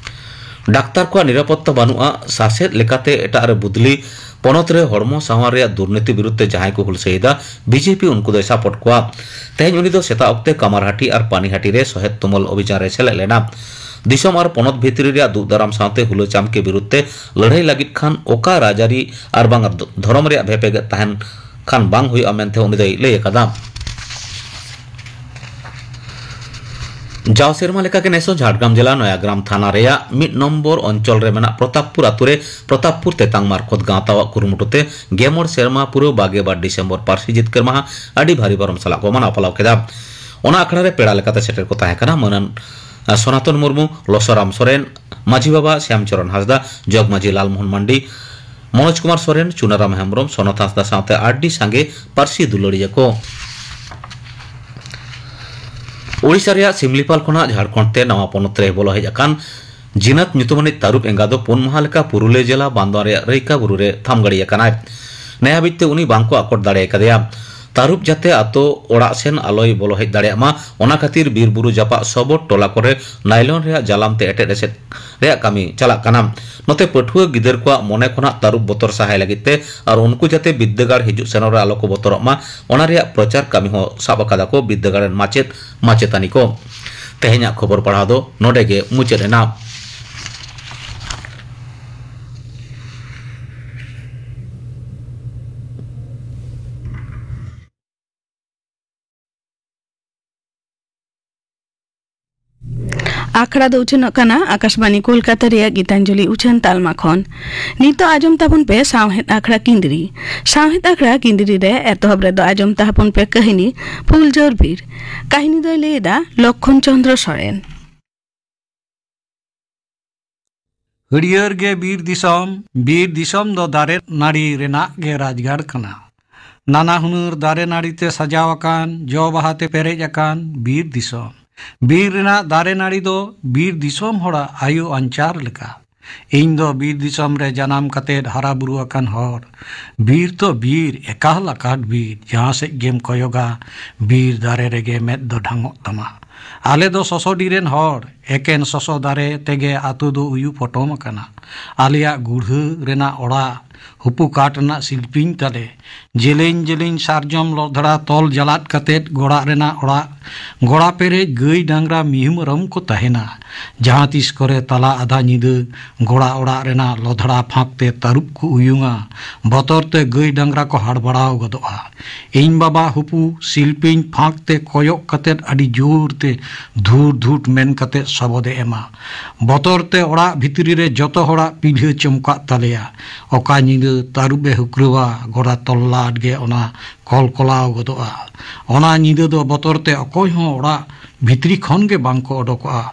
ᱰᱟᱠᱛᱟᱨ ᱠᱚᱣᱟᱜ ᱱᱤᱨᱟᱯᱚᱛᱛᱟ ᱵᱟᱹᱱᱩᱜᱼᱟ, ᱥᱟᱥᱮᱛ ᱞᱮᱠᱟᱛᱮ ᱮᱴᱟᱜ ᱨᱮ ᱵᱚᱫᱞᱤ, ᱯᱚᱱᱚᱛ ᱨᱮ ᱦᱚᱲᱢᱚ ᱥᱟᱶᱟᱨ ᱨᱮᱭᱟᱜ ᱫᱩᱨᱱᱤᱛᱤ ᱵᱤᱨᱩᱫᱷ ᱛᱮ ᱡᱟᱦᱟᱸᱭ ᱠᱚ ᱦᱩᱞᱥᱟᱹᱭᱮᱫᱟ, ᱵᱤ ᱡᱮ ᱯᱤ ᱩᱱᱠᱩ ᱫᱚᱭ ᱥᱟᱯᱳᱨᱴ ᱠᱚᱣᱟ᱾ ᱛᱮᱦᱮᱧ ᱩᱱᱤ ᱫᱚ ᱥᱮᱛᱟᱜ ᱚᱠᱛᱮ ᱠᱟᱢᱟᱨᱦᱟᱴᱤ ᱟᱨ ᱯᱟᱱᱤᱦᱟᱴᱤ ᱨᱮ ᱥᱚᱦᱮᱫ ᱛᱩᱢᱟᱹᱞ ᱚᱵᱷᱤᱡᱟᱱ ᱨᱮ ᱥᱮᱞᱮᱫ ᱞᱮᱱᱟ᱾ ᱫᱤᱥᱚᱢ ᱟᱨ ᱯᱚᱱᱚᱛ ᱵᱷᱤᱛᱨᱤ ᱨᱮᱭᱟᱜ ᱫᱩᱜ ᱫᱟᱨᱟᱢ ᱥᱟᱶᱛᱮ ᱦᱩᱞᱟᱹ ᱪᱟᱢᱠᱮ ᱵᱤᱨᱩᱫᱷ ᱛᱮ ᱞᱟᱹᱲᱦᱟᱹᱭ ᱞᱟᱹᱜᱤᱫ ᱠᱷᱟᱱ ᱚᱠᱟ ᱨᱟᱡᱽᱟᱹᱨᱤ ᱟᱨ ᱵᱟᱝ ᱫᱷᱚᱨᱚᱢ ᱨᱮᱭᱟᱜ ᱵᱷᱮᱯᱮᱜᱮᱫ ᱛᱟᱦᱮᱱ ᱠᱷᱟᱱ ᱵᱟᱝ ᱦᱩᱭᱩᱜᱼᱟ ᱢᱮᱱᱛᱮ ᱩᱱᱤ ᱫᱚᱭ ᱞᱟᱹᱭ ᱟᱠᱟᱫᱟ᱾ ᱡᱟᱣ ᱥᱮᱨᱢᱟ ᱞᱮᱠᱟᱜᱮ ᱱᱮᱥ ᱦᱚᱸ ᱡᱷᱟᱲᱜᱨᱟᱢ ᱡᱮᱞᱟ ᱱᱚᱭᱟᱜᱨᱟᱢ ᱛᱷᱟᱱᱟ ᱨᱮᱭᱟᱜ ᱢᱤᱫ ᱱᱚᱢᱵᱚᱨ ᱚᱧᱪᱚᱞ ᱨᱮ ᱢᱮᱱᱟᱜ ᱯᱨᱚᱛᱟᱯᱯᱩᱨ ᱟᱛᱳ ᱨᱮ ᱯᱨᱚᱛᱟᱯᱯᱩᱨ ᱛᱮᱛᱟᱝ ᱢᱟᱨᱠᱚᱛ ᱜᱟᱶᱛᱟᱣᱟᱜ ᱠᱩᱨᱩᱢᱩᱴᱩ ᱛᱮ ᱜᱮᱢᱚᱬ ᱥᱮᱨᱢᱟ ᱯᱩᱨᱟᱹᱣ ᱵᱟᱜᱮ ᱵᱟᱨ ᱰᱤᱥᱮᱢᱵᱚᱨ ᱯᱟᱹᱨᱥᱤ ᱡᱤᱛᱠᱟᱹᱨ ᱢᱟᱦᱟ ᱟᱹᱰᱤ ᱵᱷᱟᱹᱨᱤ ᱵᱷᱚᱨᱚᱢ ᱥᱟᱞᱟᱜ ᱠᱚ ᱢᱟᱱᱟᱣ ᱯᱟᱞᱟᱣ ᱠᱮᱫᱟ᱾ ᱚᱱᱟ ᱟᱠᱷᱲᱟ ᱨᱮ ᱯᱮᱲᱟ ᱞᱮᱠᱟᱛᱮ ᱥᱮᱴᱮᱨ ᱠᱚ ᱛᱟᱦᱮᱸ ᱠᱟᱱᱟ ᱢᱟᱹᱱᱟᱱ ᱥᱚᱱᱟᱛᱚᱱ ᱢᱩᱨᱢᱩ, ᱞᱚᱥᱚᱨᱟᱢ ᱥᱚᱨᱮᱱ, ᱢᱟᱹᱡᱷᱤ ᱵᱟᱵᱟ ᱥᱭᱟᱢᱪᱚᱨᱚᱱ ᱦᱟᱸᱥᱫᱟ, ᱡᱚᱜᱽ ᱢᱟᱹᱡᱷᱤ ᱞᱟᱞᱢᱳᱦᱚᱱ ᱢᱟᱱᱰᱤ, ᱢᱚᱱᱳᱡᱽ ᱠᱩᱢᱟᱨ ᱥᱚᱨᱮᱱ, ᱪᱩᱱᱟᱨᱟᱢ ᱦᱮᱢᱵᱽᱨᱚᱢ, ᱥᱚᱱᱚᱛ ᱦᱟᱸᱥᱫᱟ ᱥᱟᱶᱛᱮ ᱟᱹᱰᱤ ᱥᱟᱸᱜᱮ ᱯᱟᱹᱨᱥᱤ ᱫᱩᱞᱟᱹᱲᱤᱭᱟᱹ ᱠᱚ᱾ ᱳᱰᱤᱥᱟ ᱨᱮᱭᱟᱜ ᱥᱤᱢᱞᱤᱯᱟᱞ ᱠᱷᱚᱱᱟᱜ ᱡᱷᱟᱲᱠᱷᱚᱸᱰ ᱛᱮ ᱱᱟᱣᱟ ᱯᱚᱱᱚᱛ ᱨᱮ ᱵᱚᱞᱚ ᱦᱮᱡ ᱟᱠᱟᱱ ᱡᱤᱱᱟᱛ ᱧᱩᱛᱩᱢᱟᱱᱤᱡ ᱛᱟᱹᱨᱩᱵ ᱮᱸᱜᱟ ᱫᱚ ᱯᱩᱱ ᱢᱟᱦᱟ ᱞᱮᱠᱟ ᱯᱩᱨᱩᱞᱤᱭᱟᱹ ᱡᱮᱞᱟ ᱵᱟᱱᱫᱣᱟᱱ ᱨᱮᱭᱟᱜ ᱨᱟᱹᱭᱠᱟ ᱵᱩᱨᱩ ᱨᱮ ᱛᱷᱟᱢ ᱜᱟᱹᱲᱤ ᱟᱠᱟᱱᱟᱭ᱾ ᱱᱮ ᱦᱟᱹᱵᱤᱡ ᱛᱮ ᱩᱱᱤ ᱵᱟᱝ ᱠᱚ ᱟᱠᱚᱴ ᱫᱟᱲᱮ ᱟᱠᱟᱫᱮᱭᱟ᱾ ᱛᱟᱹᱨᱩᱵ ᱡᱟᱛᱮ ᱟᱛᱳ ᱚᱲᱟᱜ ᱥᱮᱱ ᱟᱞᱚᱭ ᱵᱚᱞᱚ ᱦᱮᱡ ᱫᱟᱲᱮᱭᱟᱜ ᱢᱟ, ᱚᱱᱟ ᱠᱷᱟᱹᱛᱤᱨ ᱵᱤᱨ ᱵᱩᱨᱩ ᱡᱟᱯᱟᱜ ᱥᱚᱵᱚᱛ ᱴᱚᱞᱟ ᱠᱚᱨᱮ ᱱᱟᱭᱞᱚᱱ ᱨᱮᱭᱟᱜ ᱡᱟᱞᱟᱢ ᱛᱮ ᱮᱴᱮᱫ ᱮᱥᱮᱫ ᱨᱮᱭᱟᱜ ᱠᱟᱹᱢᱤ ᱪᱟᱞᱟᱜ ᱠᱟᱱᱟ᱾ ᱱᱚᱛᱮ ᱯᱟᱹᱴᱷᱩᱣᱟᱹ ᱜᱤᱫᱟᱹᱨ ᱠᱚᱣᱟᱜ ᱢᱚᱱᱮ ᱠᱷᱚᱱᱟᱜ ᱛᱟᱹᱨᱩᱵ ᱵᱚᱛᱚᱨ ᱥᱟᱦᱟᱭ ᱞᱟᱹᱜᱤᱫ ᱛᱮ ᱟᱨ ᱩᱱᱠᱩ ᱡᱟᱛᱮ ᱵᱤᱨᱫᱟᱹᱜᱟᱲ ᱦᱤᱡᱩᱜ ᱥᱮᱱᱚᱜ ᱨᱮ ᱟᱞᱚ ᱠᱚ ᱵᱚᱛᱚᱨᱚᱜ ᱢᱟ, ᱚᱱᱟ ᱨᱮᱭᱟᱜ ᱯᱨᱚᱪᱟᱨ ᱠᱟᱹᱢᱤ ᱦᱚᱸ ᱥᱟᱵ ᱟᱠᱟᱫᱟ ᱠᱚ ᱵᱤᱨᱫᱟᱹᱜᱟᱲ ᱨᱮᱱ ᱢᱟᱪᱮᱫ ᱢᱟᱪᱮᱛᱟᱹᱱᱤ ᱠᱚ᱾ ᱛᱮᱦᱮᱧᱟᱜ ᱠᱷᱚᱵᱚᱨ ᱯᱟᱲᱦᱟᱣ ᱫᱚ ᱱᱚᱰᱮ ᱜᱮ ᱢᱩᱪᱟᱹᱫ ᱮᱱᱟ᱾ ᱟᱠᱷᱲᱟ ᱫᱚ ᱩᱪᱷᱟᱹᱱᱚᱜ ᱠᱟᱱᱟ ᱟᱠᱟᱥᱵᱟᱱᱤ ᱠᱳᱞᱠᱟᱛᱟ ᱨᱮᱭᱟᱜ ᱜᱤᱛᱟᱧᱡᱚᱞᱤ ᱩᱪᱷᱟᱹᱱ ᱛᱟᱞᱢᱟ ᱠᱷᱚᱱ᱾ ᱱᱤᱛᱚᱜ ᱟᱸᱡᱚᱢ ᱛᱟᱵᱚᱱ ᱯᱮ ᱥᱟᱶᱦᱮᱫ ᱟᱠᱷᱲᱟ ᱠᱤᱸᱫᱽᱨᱤ᱾ ᱥᱟᱶᱦᱮᱫ ᱟᱠᱷᱲᱟ ᱠᱤᱸᱫᱽᱨᱤ ᱨᱮ ᱮᱛᱚᱦᱚᱵ ᱨᱮᱫᱚ ᱟᱸᱡᱚᱢ ᱛᱟᱵᱚᱱ ᱯᱮ ᱠᱟᱹᱦᱱᱤ ᱯᱷᱩᱞᱡᱳᱨ ᱵᱤᱨ᱾ ᱠᱟᱹᱦᱱᱤ ᱫᱚᱭ ᱞᱟᱹᱭ ᱮᱫᱟ ᱞᱚᱠᱠᱷᱚᱱ ᱪᱚᱸᱫᱽᱨᱚ ᱥᱚᱨᱮᱱ᱾ ᱦᱟᱹᱨᱭᱟᱹᱲ ᱜᱮ ᱵᱤᱨ ᱫᱤᱥᱚᱢ, ᱵᱤᱨ ᱫᱤᱥᱚᱢ ᱫᱚ ᱫᱟᱨᱮ ᱱᱟᱹᱲᱤ ᱨᱮᱱᱟᱜ ᱜᱮ ᱨᱟᱡᱽᱜᱟᱲ ᱠᱟᱱᱟ᱾ ᱱᱟᱱᱟ ᱦᱩᱱᱟᱹᱨ ᱫᱟᱨᱮ ᱱᱟᱹᱲᱤ ᱛᱮ ᱥᱟᱡᱟᱣ ᱟᱠᱟᱱ, ᱡᱚ ᱵᱟᱦᱟ ᱛᱮ ᱯᱮᱨᱮᱡ ᱟᱠᱟᱱ ᱵᱤᱨ ᱫᱤᱥᱚᱢ᱾ ᱵᱤᱨ ᱨᱮᱱᱟᱜ ᱫᱟᱨᱮ ᱱᱟᱹᱲᱤ ᱫᱚ ᱵᱤᱨ ᱫᱤᱥᱚᱢ ᱦᱚᱲᱟᱜ ᱟᱭᱳ ᱟᱧᱪᱟᱨ ᱞᱮᱠᱟ᱾ ᱤᱧ ᱫᱚ ᱵᱤᱨ ᱫᱤᱥᱚᱢ ᱨᱮ ᱡᱟᱱᱟᱢ ᱠᱟᱛᱮᱫ ᱦᱟᱨᱟ ᱵᱩᱨᱩ ᱟᱠᱟᱱ ᱦᱚᱲ᱾ ᱵᱤᱨ ᱛᱚ ᱵᱤᱨ, ᱮᱠᱟᱞ ᱟᱠᱟᱴ ᱵᱤᱨ, ᱡᱟᱦᱟᱸ ᱥᱮᱫ ᱜᱮᱢ ᱠᱚᱭᱚᱜᱟ, ᱵᱤᱨ ᱫᱟᱨᱮ ᱨᱮᱜᱮ ᱢᱮᱫ ᱫᱚ ᱰᱷᱟᱝᱚᱜ ᱛᱟᱢᱟ᱾ ᱟᱞᱮ ᱫᱚ ᱥᱚᱥᱚ ᱰᱤ ᱨᱮᱱ ᱦᱚᱲ, ᱮᱠᱮᱱ ᱥᱚᱥᱚ ᱫᱟᱨᱮ ᱛᱮᱜᱮ ᱟᱛᱳ ᱫᱚ ᱩᱭᱩ ᱯᱚᱴᱚᱢ ᱟᱠᱟᱱᱟ᱾ ᱟᱞᱮᱭᱟᱜ ᱜᱩᱲᱦᱟᱹ ᱨᱮᱱᱟᱜ ᱚᱲᱟᱜ, ᱦᱩᱯᱩ ᱠᱟᱴ ᱨᱮᱱᱟᱜ ᱥᱤᱞᱯᱤᱧ ᱛᱟᱞᱮ, ᱡᱮᱞᱮᱧ ᱡᱮᱞᱮᱧ ᱥᱟᱨᱡᱚᱢ ᱞᱚᱫᱷᱲᱟ ᱛᱚᱞ ᱡᱟᱞᱟᱫ ᱠᱟᱛᱮᱫ ᱜᱚᱲᱟᱜ ᱨᱮᱱᱟᱜ ᱚᱲᱟᱜ, ᱜᱚᱲᱟ ᱯᱮᱨᱮᱡ ᱜᱟᱹᱭ ᱰᱟᱝᱨᱟ ᱢᱤᱦᱩ ᱢᱮᱨᱚᱢ ᱠᱚ ᱛᱟᱦᱮᱱᱟ᱾ ᱡᱟᱦᱟᱸ ᱛᱤᱥ ᱠᱚᱨᱮ ᱛᱟᱞᱟ ᱟᱫᱷᱟ ᱧᱤᱫᱟᱹ ᱜᱚᱲᱟ ᱚᱲᱟᱜ ᱨᱮᱱᱟᱜ ᱞᱚᱫᱷᱲᱟ ᱯᱷᱟᱸᱠ ᱛᱮ ᱛᱟᱹᱨᱩᱵ ᱠᱚ ᱩᱭᱩᱝᱟ᱾ ᱵᱚᱛᱚᱨ ᱛᱮ ᱜᱟᱹᱭ ᱰᱟᱝᱨᱟ ᱠᱚ ᱦᱟᱲᱵᱟᱲᱟᱣ ᱜᱚᱫᱚᱜᱼᱟ᱾ ᱤᱧ ᱵᱟᱵᱟ ᱦᱩᱯᱩ ᱥᱤᱞᱯᱤᱧ ᱯᱷᱟᱸᱠ ᱛᱮ ᱠᱚᱭᱚᱜ ᱠᱟᱛᱮᱫ ᱟᱹᱰᱤ ᱡᱳᱨ ᱛᱮ ᱫᱷᱩᱨ ᱫᱷᱩᱴ ᱢᱮᱱ ᱠᱟᱛᱮᱫ ᱥᱚᱵᱚᱫᱮ ᱮᱢᱟ᱾ ᱵᱚᱛᱚᱨ ᱛᱮ ᱚᱲᱟᱜ ᱵᱷᱤᱛᱨᱤ ᱨᱮ ᱡᱚᱛᱚ ᱦᱚᱲᱟᱜ ᱯᱤᱞᱦᱟᱹ ᱪᱚᱢᱠᱟᱜ ᱛᱟᱞᱮᱭᱟ᱾ ᱚᱠᱟ ᱧᱤᱫᱟᱹ ᱛᱟᱹᱨᱩᱵ ᱮ ᱦᱩᱠᱨᱟᱹᱣᱟ, ᱜᱚᱲᱟ ᱛᱚᱞᱞᱟᱴ ᱜᱮ ᱚᱱᱟ ᱠᱚᱞᱠᱚᱞᱟᱣ ᱜᱚᱫᱚᱜᱼᱟ᱾ ᱚᱱᱟ ᱧᱤᱫᱟᱹ ᱫᱚ ᱵᱚᱛᱚᱨ ᱛᱮ ᱚᱠᱚᱭ ᱦᱚᱸ ᱚᱲᱟᱜ ᱵᱷᱤᱛᱨᱤ ᱠᱷᱚᱱ ᱜᱮ ᱵᱟᱝ ᱠᱚ ᱚᱰᱚᱠᱚᱜᱼᱟ᱾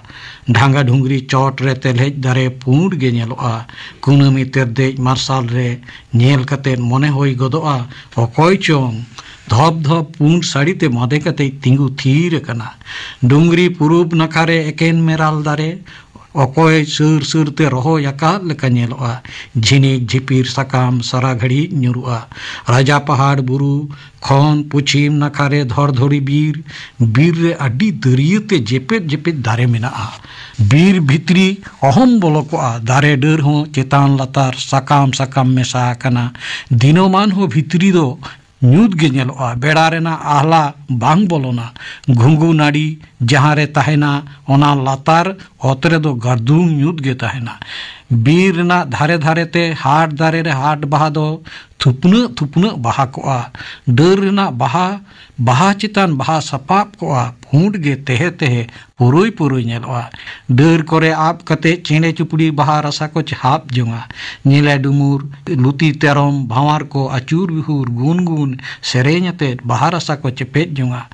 ᱰᱷᱟᱸᱜᱟ ᱰᱷᱩᱝᱨᱤ ᱪᱚᱴ ᱨᱮ ᱛᱮᱞᱦᱮᱡ ᱫᱟᱨᱮ ᱯᱩᱸᱰ ᱜᱮ ᱧᱮᱞᱚᱜᱼᱟ᱾ ᱠᱩᱱᱟᱹᱢᱤ ᱛᱮᱨᱫᱮᱡ ᱢᱟᱨᱥᱟᱞ ᱨᱮ ᱧᱮᱞ ᱠᱟᱛᱮ ᱢᱚᱱᱮ ᱦᱩᱭ ᱜᱚᱫᱚᱜᱼᱟ, ᱚᱠᱚᱭ ᱪᱚᱝ ᱫᱷᱚᱯ ᱫᱷᱚᱯ ᱯᱩᱸᱰ ᱥᱟᱹᱲᱤ ᱛᱮ ᱢᱟᱫᱮ ᱠᱟᱛᱮ ᱛᱤᱸᱜᱩ ᱛᱷᱤᱨ ᱟᱠᱟᱱᱟ᱾ ᱰᱩᱝᱨᱤ ᱯᱩᱨᱩᱵ ᱱᱟᱠᱷᱟ ᱨᱮ ᱮᱠᱮᱱ ᱢᱮᱨᱟᱞ ᱫᱟᱨᱮ, ᱚᱠᱚᱭ ᱥᱟᱹᱨ ᱥᱟᱹᱨ ᱛᱮ ᱨᱚᱦᱚᱭ ᱟᱠᱟᱫ ᱞᱮᱠᱟ ᱧᱮᱞᱚᱜᱼᱟ᱾ ᱡᱷᱤᱱᱤᱠ ᱡᱷᱤᱯᱤᱨ ᱥᱟᱠᱟᱢ ᱥᱟᱨᱟ ᱜᱷᱟᱹᱲᱤᱡ ᱧᱩᱨᱩᱜᱼᱟ᱾ ᱨᱟᱡᱟ ᱯᱟᱦᱟᱲ ᱵᱩᱨᱩ ᱠᱷᱚᱱ ᱯᱚᱪᱷᱤᱢ ᱱᱟᱠᱷᱟ ᱨᱮ ᱫᱷᱚᱲᱫᱷᱚᱲᱤ ᱵᱤᱨ, ᱵᱤᱨ ᱨᱮ ᱟᱹᱰᱤ ᱫᱟᱹᱨᱭᱟᱹ ᱛᱮ ᱡᱮᱯᱮᱫ ᱡᱮᱯᱮᱫ ᱫᱟᱨᱮ ᱢᱮᱱᱟᱜᱼᱟ᱾ ᱵᱤᱨ ᱵᱷᱤᱛᱨᱤ ᱚᱦᱚᱢ ᱵᱚᱞᱚ ᱠᱚᱜᱼᱟ᱾ ᱫᱟᱨᱮ ᱰᱟᱹᱨ ᱦᱚᱸ ᱪᱮᱛᱟᱱ ᱞᱟᱛᱟᱨ ᱥᱟᱠᱟᱢ ᱥᱟᱠᱟᱢ ᱢᱮᱥᱟ ᱟᱠᱟᱱᱟ᱾ ᱫᱤᱱᱚᱢᱟᱱ ᱦᱚᱸ ᱵᱷᱤᱛᱨᱤ ᱫᱚ ᱧᱩᱛ ᱜᱮ ᱧᱮᱞᱚᱜᱼᱟ᱾ ᱵᱮᱲᱟ ᱨᱮᱱᱟᱜ ᱟᱦᱞᱟ ᱵᱟᱝ ᱵᱚᱞᱚᱱᱟ᱾ ᱜᱷᱩᱸᱜᱩ ᱱᱟᱹᱲᱤ ᱡᱟᱦᱟᱸ ᱨᱮ ᱛᱟᱦᱮᱱᱟ, ᱚᱱᱟ ᱞᱟᱛᱟᱨ ᱚᱛ ᱨᱮᱫᱚ ᱜᱟᱨᱫᱩᱝ ᱧᱩᱛ ᱜᱮ ᱛᱟᱦᱮᱱᱟ᱾ ᱵᱤᱨ ᱨᱮᱱᱟᱜ ᱫᱷᱟᱨᱮ ᱫᱷᱟᱨᱮ ᱛᱮ ᱦᱟᱴ ᱫᱟᱨᱮ ᱨᱮ ᱦᱟᱴ ᱵᱟᱦᱟ ᱫᱚ ᱛᱷᱩᱯᱱᱟᱹᱜ ᱛᱷᱩᱯᱱᱟᱹᱜ ᱵᱟᱦᱟ ᱠᱚᱜᱼᱟ᱾ ᱰᱟᱹᱨ ᱨᱮᱱᱟᱜ ᱵᱟᱦᱟ, ᱵᱟᱦᱟ ᱪᱮᱛᱟᱱ ᱵᱟᱦᱟ ᱥᱟᱯᱟᱵ ᱠᱚᱜᱼᱟ, ᱯᱩᱸᱰ ᱜᱮ ᱛᱮᱦᱮ ᱛᱮᱦᱮ ᱯᱩᱨᱩᱭ ᱯᱩᱨᱩᱭ ᱧᱮᱞᱚᱜᱼᱟ᱾ ᱰᱟᱹᱨ ᱠᱚᱨᱮ ᱟᱵ ᱠᱟᱛᱮ ᱪᱮᱬᱮ ᱪᱩᱯᱲᱤ ᱵᱟᱦᱟ ᱨᱟᱥᱟ ᱠᱚ ᱪᱷᱟᱯ ᱡᱚᱝᱟ᱾ ᱧᱮᱞᱮ ᱰᱩᱢᱩᱨ, ᱞᱩᱛᱤ ᱛᱮᱨᱚᱢ, ᱵᱷᱟᱶᱟᱨ ᱠᱚ ᱟᱹᱪᱩᱨ ᱵᱤᱦᱩᱨ ᱜᱩᱱ ᱜᱩᱱ ᱥᱮᱨᱮᱧ ᱟᱛᱮᱫ ᱵᱟᱦᱟ ᱨᱟᱥᱟ ᱠᱚ ᱪᱮᱯᱮᱡ ᱡᱚᱝᱟ᱾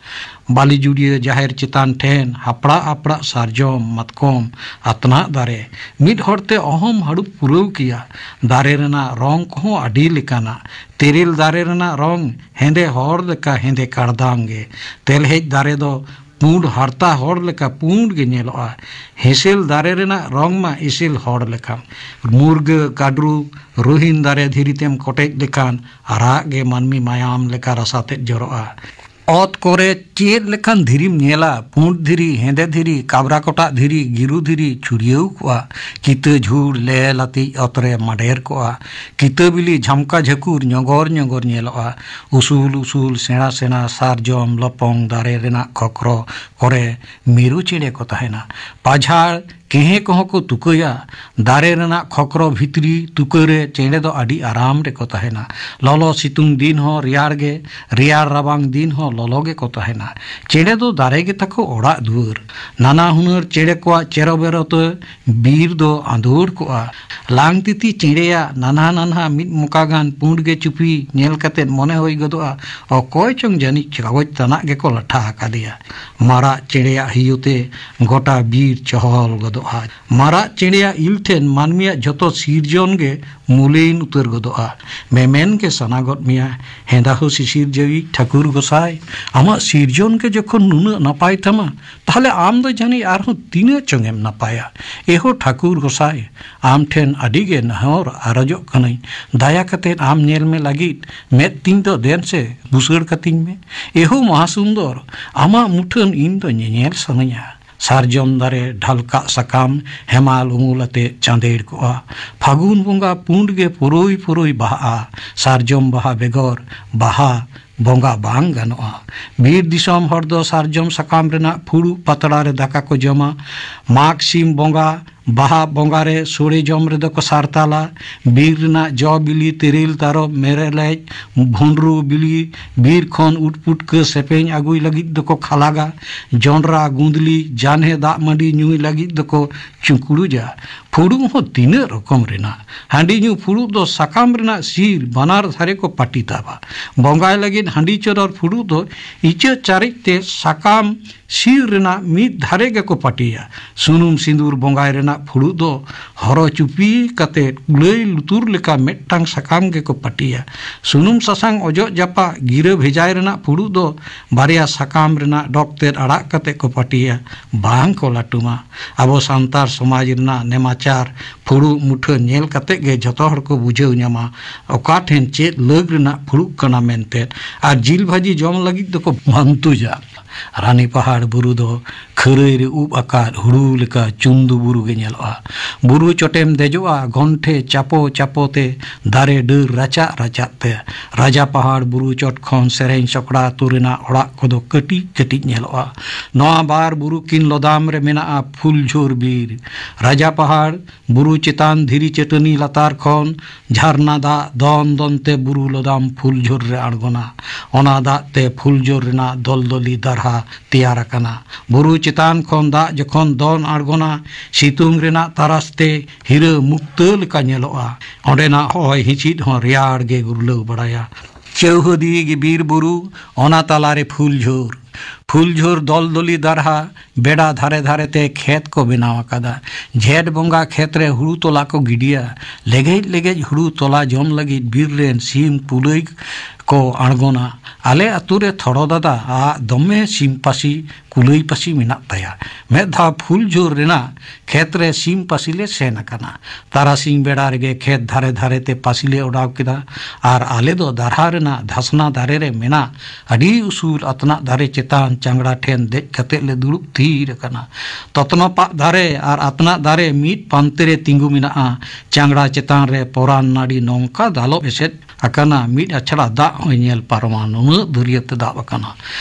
ᱵᱟᱹᱞᱤ ᱡᱩᱲᱤᱭᱟᱹ ᱡᱟᱦᱮᱨ ᱪᱮᱛᱟᱱ ᱴᱷᱮᱱ ᱦᱟᱯᱲᱟᱜ ᱦᱟᱯᱲᱟᱜ ᱥᱟᱨᱡᱚᱢ, ᱢᱟᱛᱠᱚᱢ, ᱟᱛᱱᱟᱜ ᱫᱟᱨᱮ ᱢᱤᱫ ᱦᱚᱲᱛᱮ ᱚᱦᱚᱢ ᱦᱟᱹᱲᱩᱵ ᱯᱩᱨᱟᱹᱣ ᱠᱮᱭᱟ᱾ ᱫᱟᱨᱮ ᱨᱮᱱᱟᱜ ᱨᱚᱝ ᱠᱚᱦᱚᱸ ᱟᱹᱰᱤ ᱞᱮᱠᱟᱱᱟ᱾ ᱛᱮᱨᱮᱞ ᱫᱟᱨᱮ ᱨᱮᱱᱟᱜ ᱨᱚᱝ ᱦᱮᱸᱫᱮ ᱦᱚᱲ ᱞᱮᱠᱟ ᱦᱮᱸᱫᱮ ᱠᱟᱲᱫᱟᱝ ᱜᱮ᱾ ᱛᱮᱞᱦᱮᱡ ᱫᱟᱨᱮ ᱫᱚ ᱯᱩᱸᱰ ᱦᱟᱨᱛᱟ ᱦᱚᱲ ᱞᱮᱠᱟ ᱯᱩᱸᱰ ᱜᱮ ᱧᱮᱞᱚᱜᱼᱟ᱾ ᱦᱮᱸᱥᱮᱞ ᱫᱟᱨᱮ ᱨᱮᱱᱟᱜ ᱨᱚᱝ ᱢᱟ ᱤᱥᱤᱞ ᱦᱚᱲ ᱞᱮᱠᱟ᱾ ᱢᱩᱨᱜᱟᱹ, ᱠᱟᱰᱨᱩ, ᱨᱩᱦᱤᱱ ᱫᱟᱨᱮ ᱫᱷᱤᱨᱤ ᱛᱮᱢ ᱠᱚᱴᱮᱡ ᱞᱮᱠᱷᱟᱱ ᱟᱨᱟᱜ ᱜᱮ ᱢᱟᱹᱱᱢᱤ ᱢᱟᱭᱟᱢ ᱞᱮᱠᱟ ᱨᱟᱥᱟ ᱛᱮᱫ ᱡᱚᱨᱚᱜᱼᱟ᱾ ᱚᱛ ᱠᱚᱨᱮ ᱪᱮᱫ ᱞᱮᱠᱟᱱ ᱫᱷᱤᱨᱤᱢ ᱧᱮᱞᱟ? ᱯᱩᱸᱰ ᱫᱷᱤᱨᱤ, ᱦᱮᱸᱫᱮ ᱫᱷᱤᱨᱤ, ᱠᱟᱵᱽᱨᱟ ᱠᱚᱴᱟᱜ ᱫᱷᱤᱨᱤ, ᱜᱤᱨᱩ ᱫᱷᱤᱨᱤ ᱪᱷᱩᱲᱭᱟᱹᱣ ᱠᱚᱜᱼᱟ᱾ ᱠᱤᱛᱟᱹ ᱡᱷᱩᱲ ᱞᱮ ᱞᱟᱹᱛᱤᱡ ᱚᱛ ᱨᱮ ᱢᱟᱰᱮᱨ ᱠᱚᱜᱼᱟ᱾ ᱠᱤᱛᱟᱹ ᱵᱤᱞᱤ ᱡᱷᱟᱢᱠᱟ ᱡᱷᱟᱹᱠᱩᱨ ᱧᱚᱜᱚᱨ ᱧᱚᱜᱚᱨ ᱧᱮᱞᱚᱜᱼᱟ᱾ ᱩᱥᱩᱞ ᱩᱥᱩᱞ ᱥᱮᱬᱟ ᱥᱮᱬᱟ ᱥᱟᱨᱡᱚᱢ ᱞᱚᱯᱚᱝ ᱫᱟᱨᱮ ᱨᱮᱱᱟᱜ ᱠᱷᱚᱠᱨᱚ ᱠᱚᱨᱮ ᱢᱤᱨᱩ ᱪᱮᱬᱮ ᱠᱚ ᱛᱟᱦᱮᱱᱟ᱾ ᱯᱟᱡᱷᱟᱲ ᱠᱮᱦᱮᱸ ᱠᱚᱦᱚᱸ ᱠᱚ ᱛᱩᱠᱟᱹᱭᱟ᱾ ᱫᱟᱨᱮ ᱨᱮᱱᱟᱜ ᱠᱷᱚᱠᱨᱚ ᱵᱷᱤᱛᱨᱤ ᱛᱩᱠᱟᱹ ᱨᱮ ᱪᱮᱬᱮ ᱫᱚ ᱟᱹᱰᱤ ᱟᱨᱟᱢ ᱨᱮᱠᱚ ᱛᱟᱦᱮᱱᱟ᱾ ᱞᱚᱞᱚ ᱥᱤᱛᱩᱝ ᱫᱤᱱ ᱦᱚᱸ ᱨᱮᱭᱟᱲ ᱜᱮ, ᱨᱮᱭᱟᱲ ᱨᱟᱵᱟᱝ ᱫᱤᱱ ᱦᱚᱸ ᱞᱚᱞᱚ ᱜᱮᱠᱚ ᱛᱟᱦᱮᱱᱟ᱾ ᱪᱮᱬᱮ ᱫᱚ ᱫᱟᱨᱮ ᱜᱮ ᱛᱟᱠᱚ ᱚᱲᱟᱜ ᱫᱩᱣᱟᱹᱨ᱾ ᱱᱟᱱᱟ ᱦᱩᱱᱟᱹᱨ ᱪᱮᱬᱮ ᱠᱚᱣᱟᱜ ᱪᱮᱨᱚᱵᱮᱨᱚ ᱛᱮ ᱵᱤᱨ ᱫᱚ ᱟᱸᱫᱳᱲ ᱠᱚᱜᱼᱟ᱾ ᱞᱟᱝᱛᱤᱛᱤ ᱪᱮᱬᱮᱭᱟᱜ ᱱᱟᱱᱦᱟ ᱱᱟᱱᱦᱟ ᱢᱤᱫ ᱢᱚᱠᱟ ᱜᱟᱱ ᱯᱩᱸᱰ ᱜᱮ ᱪᱩᱯᱤ ᱧᱮᱞ ᱠᱟᱛᱮ ᱢᱚᱱᱮ ᱦᱩᱭ ᱜᱚᱫᱚᱜᱼᱟ, ᱚᱠᱚᱭ ᱪᱚᱝ ᱡᱟᱹᱱᱤᱡ ᱠᱟᱜᱚᱡᱽ ᱛᱟᱱᱟᱜ ᱜᱮᱠᱚ ᱞᱟᱴᱷᱟ ᱟᱠᱟᱫᱮᱭᱟ᱾ ᱢᱟᱨᱟᱜ ᱪᱮᱬᱮᱭᱟᱜ ᱦᱤᱭᱩ ᱛᱮ ᱜᱚᱴᱟ ᱵᱤᱨ ᱪᱚᱦᱚᱞ ᱜᱚᱫᱚᱜᱼᱟ᱾ ᱢᱟᱨᱟᱜ ᱪᱮᱬᱮᱭᱟᱜ ᱤᱞ ᱴᱷᱮᱱ ᱢᱟᱹᱱᱢᱤᱭᱟᱜ ᱡᱷᱚᱛᱚ ᱥᱤᱨᱡᱚᱱ ᱜᱮ ᱢᱩᱞᱟᱹᱭᱤᱱ ᱩᱛᱟᱹᱨ ᱜᱚᱫᱚᱜᱼᱟ᱾ ᱢᱮᱢᱮᱱ ᱜᱮ ᱥᱟᱱᱟ ᱜᱚᱫ ᱢᱮᱭᱟ, ᱦᱮᱸᱫᱟ ᱦᱚᱸ ᱥᱤᱥᱤᱨ ᱡᱟᱹᱣᱤᱡ ᱴᱷᱟᱹᱠᱩᱨ ᱜᱚᱸᱥᱟᱭ, ᱟᱢᱟᱜ ᱥᱤᱨᱡᱚᱱ ᱜᱮ ᱡᱚᱠᱷᱚᱱ ᱱᱩᱱᱟᱹᱜ ᱱᱟᱯᱟᱭ ᱛᱟᱢᱟ, ᱛᱟᱦᱞᱮ ᱟᱢ ᱫᱚ ᱡᱟᱹᱱᱤᱡ ᱟᱨᱦᱚᱸ ᱛᱤᱱᱟᱹᱜ ᱪᱚᱝ ᱮᱢ ᱱᱟᱯᱟᱭᱟ᱾ ᱮᱦᱳ ᱴᱷᱟᱹᱠᱩᱨ ᱜᱚᱸᱥᱟᱭ, ᱟᱢ ᱴᱷᱮᱱ ᱟᱹᱰᱤ ᱜᱮ ᱱᱮᱦᱚᱨ ᱟᱨᱚᱡᱚᱜ ᱠᱟᱹᱱᱟᱹᱧ, ᱫᱟᱭᱟ ᱠᱟᱛᱮ ᱟᱢ ᱧᱮᱞ ᱢᱮ ᱞᱟᱹᱜᱤᱫ ᱢᱮᱫ ᱛᱤᱧ ᱫᱚ ᱫᱮᱱ ᱥᱮ ᱵᱩᱥᱟᱹᱲ ᱠᱟᱹᱛᱤᱧ ᱢᱮ᱾ ᱮᱦᱳ ᱢᱚᱦᱟᱥᱩᱱᱫᱚᱨ, ᱟᱢᱟᱜ ᱢᱩᱴᱷᱟᱹᱱ ᱤᱧ ᱫᱚ ᱧᱮᱧᱮᱞ ᱥᱟᱱᱟᱧᱟ᱾ ᱥᱟᱨᱡᱚᱢ ᱫᱟᱨᱮ ᱰᱷᱟᱞᱠᱟᱜ ᱥᱟᱠᱟᱢ ᱦᱮᱢᱟᱞ ᱩᱢᱩᱞ ᱟᱛᱮ ᱪᱟᱸᱫᱮᱲ ᱠᱚᱜᱼᱟ᱾ ᱯᱷᱟᱹᱜᱩᱱ ᱵᱚᱸᱜᱟ ᱯᱩᱸᱰ ᱜᱮ ᱯᱩᱨᱩᱭ ᱯᱩᱨᱩᱭ ᱵᱟᱦᱟᱜᱼᱟ᱾ ᱥᱟᱨᱡᱚᱢ ᱵᱟᱦᱟ ᱵᱮᱜᱚᱨ ᱵᱟᱦᱟ ᱵᱚᱸᱜᱟ ᱵᱟᱝ ᱜᱟᱱᱚᱜᱼᱟ᱾ ᱵᱤᱨ ᱫᱤᱥᱚᱢ ᱦᱚᱲ ᱫᱚ ᱥᱟᱨᱡᱚᱢ ᱥᱟᱠᱟᱢ ᱨᱮᱱᱟᱜ ᱯᱷᱩᱲᱩᱜ ᱯᱟᱛᱲᱟ ᱨᱮ ᱫᱟᱠᱟ ᱠᱚ ᱡᱚᱢᱟ᱾ ᱢᱟᱜᱽ ᱥᱤᱢ ᱵᱚᱸᱜᱟ ᱵᱟᱦᱟ ᱵᱚᱸᱜᱟ ᱨᱮ ᱥᱳᱲᱮ ᱡᱚᱢ ᱨᱮᱫᱚ ᱠᱚ ᱥᱟᱨᱛᱟᱞᱟ᱾ ᱵᱤᱨ ᱨᱮᱱᱟᱜ ᱡᱚ ᱵᱤᱞᱤ, ᱛᱮᱨᱮᱞ, ᱛᱟᱨᱚᱵ, ᱢᱮᱨᱮᱞᱮᱡ, ᱵᱷᱩᱸᱰᱨᱩ ᱵᱤᱞᱤ, ᱵᱤᱨ ᱠᱷᱚᱱ ᱩᱫ ᱯᱩᱴᱠᱟᱹ ᱥᱮᱯᱮᱧ ᱟᱹᱜᱩᱭ ᱞᱟᱹᱜᱤᱫ ᱫᱚᱠᱚ ᱠᱷᱟᱞᱟᱜᱟ᱾ ᱡᱚᱱᱰᱨᱟ, ᱜᱩᱸᱫᱽᱞᱤ, ᱡᱟᱱᱦᱮ ᱫᱟᱜ ᱢᱟᱹᱰᱤ ᱧᱩᱭ ᱞᱟᱹᱜᱤᱫ ᱫᱚᱠᱚ ᱪᱩᱸᱠᱲᱩᱡᱟ᱾ ᱯᱷᱩᱲᱩᱜ ᱦᱚᱸ ᱛᱤᱱᱟᱹᱜ ᱨᱚᱠᱚᱢ ᱨᱮᱱᱟᱜ᱾ ᱦᱟᱺᱰᱤ ᱧᱩ ᱯᱷᱩᱲᱩᱜ ᱫᱚ ᱥᱟᱠᱟᱢ ᱨᱮᱱᱟᱜ ᱥᱤᱨ ᱵᱟᱱᱟᱨ ᱫᱷᱟᱨᱮ ᱠᱚ ᱯᱟᱹᱴᱤ ᱛᱟᱵᱟ᱾ ᱵᱚᱸᱜᱟᱭ ᱞᱟᱹᱜᱤᱫ ᱦᱟᱺᱰᱤ ᱪᱚᱰᱚᱨ ᱯᱷᱩᱲᱩᱜ ᱫᱚ ᱤᱪᱟᱹᱜ ᱪᱟᱨᱮᱡ ᱛᱮ ᱥᱟᱠᱟᱢ ᱥᱤᱨ ᱨᱮᱱᱟᱜ ᱢᱤᱫ ᱫᱷᱟᱨᱮ ᱜᱮᱠᱚ ᱯᱟᱹᱴᱤᱭᱟ᱾ ᱥᱩᱱᱩᱢ ᱥᱤᱸᱫᱩᱨ ᱵᱚᱸᱜᱟᱭ ᱨᱮᱱᱟᱜ ᱯᱷᱩᱲᱩᱜ ᱫᱚ ᱦᱚᱨᱚ ᱪᱩᱯᱤ ᱠᱟᱛᱮ ᱠᱩᱞᱟᱹᱭ ᱞᱩᱛᱩᱨ ᱞᱮᱠᱟ ᱢᱤᱫᱴᱟᱝ ᱥᱟᱠᱟᱢ ᱜᱮᱠᱚ ᱯᱟᱹᱴᱤᱭᱟ᱾ ᱥᱩᱱᱩᱢ ᱥᱟᱥᱟᱝ ᱚᱡᱚᱜ ᱡᱟᱯᱟᱜ ᱜᱤᱨᱟᱹ ᱵᱷᱮᱡᱟᱭ ᱨᱮᱱᱟᱜ ᱯᱷᱩᱲᱩᱜ ᱫᱚ ᱵᱟᱨᱭᱟ ᱥᱟᱠᱟᱢ ᱨᱮᱱᱟᱜ ᱰᱚᱜᱽ ᱛᱮᱫ ᱟᱲᱟᱜ ᱠᱟᱛᱮ ᱠᱚ ᱯᱟᱹᱴᱤᱭᱟ, ᱵᱟᱝ ᱠᱚ ᱞᱟᱹᱴᱩᱢᱟ᱾ ᱟᱵᱚ ᱥᱟᱱᱛᱟᱲ ᱥᱚᱢᱟᱡᱽ ᱨᱮᱱᱟᱜ ᱱᱮᱢᱟᱪᱟᱨ ᱟᱨ ᱯᱷᱩᱲᱩᱜ ᱢᱩᱴᱷᱟᱹᱱ ᱧᱮᱞ ᱠᱟᱛᱮ ᱜᱮ ᱡᱷᱚᱛᱚ ᱦᱚᱲ ᱠᱚ ᱵᱩᱡᱷᱟᱹᱣ ᱧᱟᱢᱟ ᱚᱠᱟ ᱴᱷᱮᱱ ᱪᱮᱫ ᱞᱟᱹᱜ ᱨᱮᱱᱟᱜ ᱯᱷᱩᱲᱩᱜ ᱠᱟᱱᱟ ᱢᱮᱱᱛᱮ᱾ ᱟᱨ ᱡᱤᱞ ᱵᱷᱟᱹᱡᱤ ᱡᱚᱢ ᱞᱟᱹᱜᱤᱫ ᱫᱚᱠᱚ ᱵᱟᱱᱛᱩᱡᱟ᱾ ᱨᱟᱱᱤ ᱯᱟᱦᱟᱲ ᱵᱩᱨᱩ ᱫᱚ ᱠᱷᱟᱹᱨᱟᱹᱭ ᱨᱮ ᱩᱵ ᱟᱠᱟᱫ ᱦᱩᱲᱩ ᱞᱮᱠᱟ ᱪᱩᱱᱫᱩ ᱵᱩᱨᱩ ᱜᱮ ᱧᱮᱞᱚᱜᱼᱟ᱾ ᱵᱩᱨᱩ ᱪᱚᱴᱮᱢ ᱫᱮᱡᱚᱜᱼᱟ, ᱜᱚᱱᱴᱷᱮ ᱪᱟᱯᱚ ᱪᱟᱯᱚ ᱛᱮ ᱫᱟᱨᱮ ᱰᱟᱹᱨ ᱨᱟᱪᱟᱜ ᱨᱟᱪᱟᱜ ᱛᱮ᱾ ᱨᱟᱡᱟ ᱯᱟᱦᱟᱲ ᱵᱩᱨᱩ ᱪᱚᱴ ᱠᱷᱚᱱ ᱥᱮᱨᱮᱧ ᱥᱚᱠᱲᱟ ᱟᱹᱛᱩ ᱨᱮᱱᱟᱜ ᱚᱲᱟᱜ ᱠᱚᱫᱚ ᱠᱟᱹᱴᱤᱡ ᱠᱟᱹᱴᱤᱡ ᱧᱮᱞᱚᱜᱼᱟ᱾ ᱱᱚᱣᱟ ᱵᱟᱨ ᱵᱩᱨᱩ ᱠᱤᱱ ᱞᱚᱫᱟᱢ ᱨᱮ ᱢᱮᱱᱟᱜᱼᱟ ᱯᱷᱩᱞᱡᱷᱳᱨ ᱵᱤᱨ᱾ ᱨᱟᱡᱟ ᱯᱟᱦᱟᱲ ᱵᱩᱨᱩ ᱪᱮᱛᱟᱱ ᱫᱷᱤᱨᱤ ᱪᱟᱹᱴᱟᱹᱱᱤ ᱞᱟᱛᱟᱨ ᱠᱷᱚᱱ ᱡᱷᱟᱨᱱᱟ ᱫᱟᱜ ᱫᱚᱱ ᱫᱚᱱ ᱛᱮ ᱵᱩᱨᱩ ᱞᱚᱫᱟᱢ ᱯᱷᱩᱞᱡᱷᱳᱨ ᱨᱮ ᱟᱬᱜᱚᱱᱟ᱾ ᱚᱱᱟ ᱫᱟᱜ ᱛᱮ ᱯᱷᱩᱞᱡᱷᱳᱨ ᱨᱮᱱᱟᱜ ᱫᱚᱞᱫᱚᱞᱤ ᱫᱟᱨᱦᱟ ᱛᱮᱭᱟᱨ ᱟᱠᱟᱱᱟ᱾ ᱵᱩᱨᱩ ᱪᱮᱛᱟᱱ ᱠᱷᱚᱱ ᱫᱟᱜ ᱡᱚᱠᱷᱚᱱ ᱫᱚᱱ ᱟᱬᱜᱚᱱᱟ, ᱥᱤᱛᱩᱝ ᱨᱮᱱᱟᱜ ᱛᱟᱨᱟᱥ ᱛᱮ ᱦᱤᱨᱟᱹ ᱢᱩᱠᱛᱟᱹ ᱞᱮᱠᱟ ᱧᱮᱞᱚᱜᱼᱟ᱾ ᱚᱸᱰᱮᱱᱟᱜ ᱦᱚᱭ ᱦᱤᱸᱥᱤᱫ ᱦᱚᱸ ᱨᱮᱭᱟᱲ ᱜᱮ ᱜᱩᱨᱞᱟᱹᱣ ᱵᱟᱲᱟᱭᱟ᱾ ᱪᱟᱹᱣᱦᱟᱹᱫᱤ ᱜᱮ ᱵᱤᱨ ᱵᱩᱨᱩ, ᱚᱱᱟ ᱛᱟᱞᱟᱨᱮ ᱯᱷᱩᱞᱡᱷᱳᱨ᱾ ᱯᱷᱩᱞᱡᱷᱳᱨ ᱫᱚᱞᱫᱚᱞᱤ ᱫᱟᱨᱦᱟ ᱵᱮᱰᱟ ᱫᱷᱟᱨᱮ ᱫᱷᱟᱨᱮ ᱛᱮ ᱠᱷᱮᱛ ᱠᱚ ᱵᱮᱱᱟᱣ ᱟᱠᱟᱫᱟ᱾ ᱡᱷᱮᱸᱴ ᱵᱚᱸᱜᱟ ᱠᱷᱮᱛ ᱨᱮ ᱦᱩᱲᱩ ᱛᱚᱞᱟ ᱠᱚ ᱜᱤᱰᱤᱭᱟ᱾ ᱞᱮᱜᱮᱡ ᱞᱮᱜᱮᱡ ᱦᱩᱲᱩ ᱛᱚᱞᱟ ᱡᱚᱢ ᱞᱟᱹᱜᱤᱫ ᱵᱤᱨ ᱨᱮᱱ ᱥᱤᱢ ᱠᱩᱞᱟᱹᱭ ᱠᱚ ᱟᱬᱜᱚᱱᱟ᱾ ᱟᱞᱮ ᱟᱹᱛᱩ ᱨᱮ ᱛᱷᱚᱲᱚ ᱫᱟᱫᱟ ᱟᱜ ᱫᱚᱢᱮ ᱥᱤᱢ ᱯᱟᱹᱥᱤ ᱠᱩᱞᱟᱹᱭ ᱯᱟᱹᱥᱤ ᱢᱮᱱᱟᱜ ᱛᱟᱭᱟ᱾ ᱢᱮᱫ ᱫᱷᱟᱣ ᱯᱷᱩᱞᱡᱷᱳᱨ ᱨᱮᱱᱟᱜ ᱠᱷᱮᱛ ᱨᱮ ᱥᱤᱢ ᱯᱟᱹᱥᱤ ᱞᱮ ᱥᱮᱱ ᱟᱠᱟᱱᱟ᱾ ᱛᱟᱨᱟᱥᱤᱧ ᱵᱮᱲᱟ ᱨᱮᱜᱮ ᱠᱷᱮᱛ ᱫᱷᱟᱨᱮ ᱫᱷᱟᱨᱮ ᱛᱮ ᱯᱟᱹᱥᱤ ᱞᱮ ᱚᱰᱟᱣ ᱠᱮᱫᱟ᱾ ᱟᱨ ᱟᱞᱮ ᱫᱚ ᱫᱟᱨᱦᱟ ᱨᱮᱱᱟᱜ ᱫᱷᱟᱥᱱᱟ ᱫᱟᱨᱮ ᱨᱮ ᱢᱮᱱᱟᱜ ᱟᱹᱰᱤ ᱩᱥᱩᱞ ᱟᱛᱱᱟᱜ ᱫᱟᱨᱮ ᱪᱮᱛᱟᱱ ᱪᱟᱝᱲᱟ ᱴᱷᱮᱱ ᱫᱮᱡ ᱠᱟᱛᱮ ᱞᱮ ᱫᱩᱲᱩᱵ ᱛᱷᱤᱨ ᱟᱠᱟᱱᱟ᱾ ᱛᱚᱛᱱᱚᱯᱟᱜ ᱫᱟᱨᱮ ᱟᱨ ᱟᱛᱱᱟᱜ ᱫᱟᱨᱮ ᱢᱤᱫ ᱯᱟᱱᱛᱮ ᱨᱮ ᱛᱤᱸᱜᱩ ᱢᱮᱱᱟᱜᱼᱟ᱾ ᱪᱟᱝᱲᱟ ᱪᱮᱛᱟᱱ ᱨᱮ ᱯᱚᱨᱟᱱ ᱱᱟᱹᱲᱤ ᱱᱚᱝᱠᱟ ᱫᱟᱞᱚᱵ ᱮᱥᱮᱫ ᱟᱠᱟᱱᱟ, ᱢᱤᱫ ᱟᱪᱷᱲᱟ ᱫᱟᱜ ᱦᱚᱸᱭ ᱧᱮᱞ ᱯᱟᱨᱚᱢᱟ, ᱱᱩᱱᱟᱹᱜ ᱫᱟᱹᱨᱭᱟᱹ ᱛᱮ ᱫᱟᱵ ᱟᱠᱟᱱᱟ᱾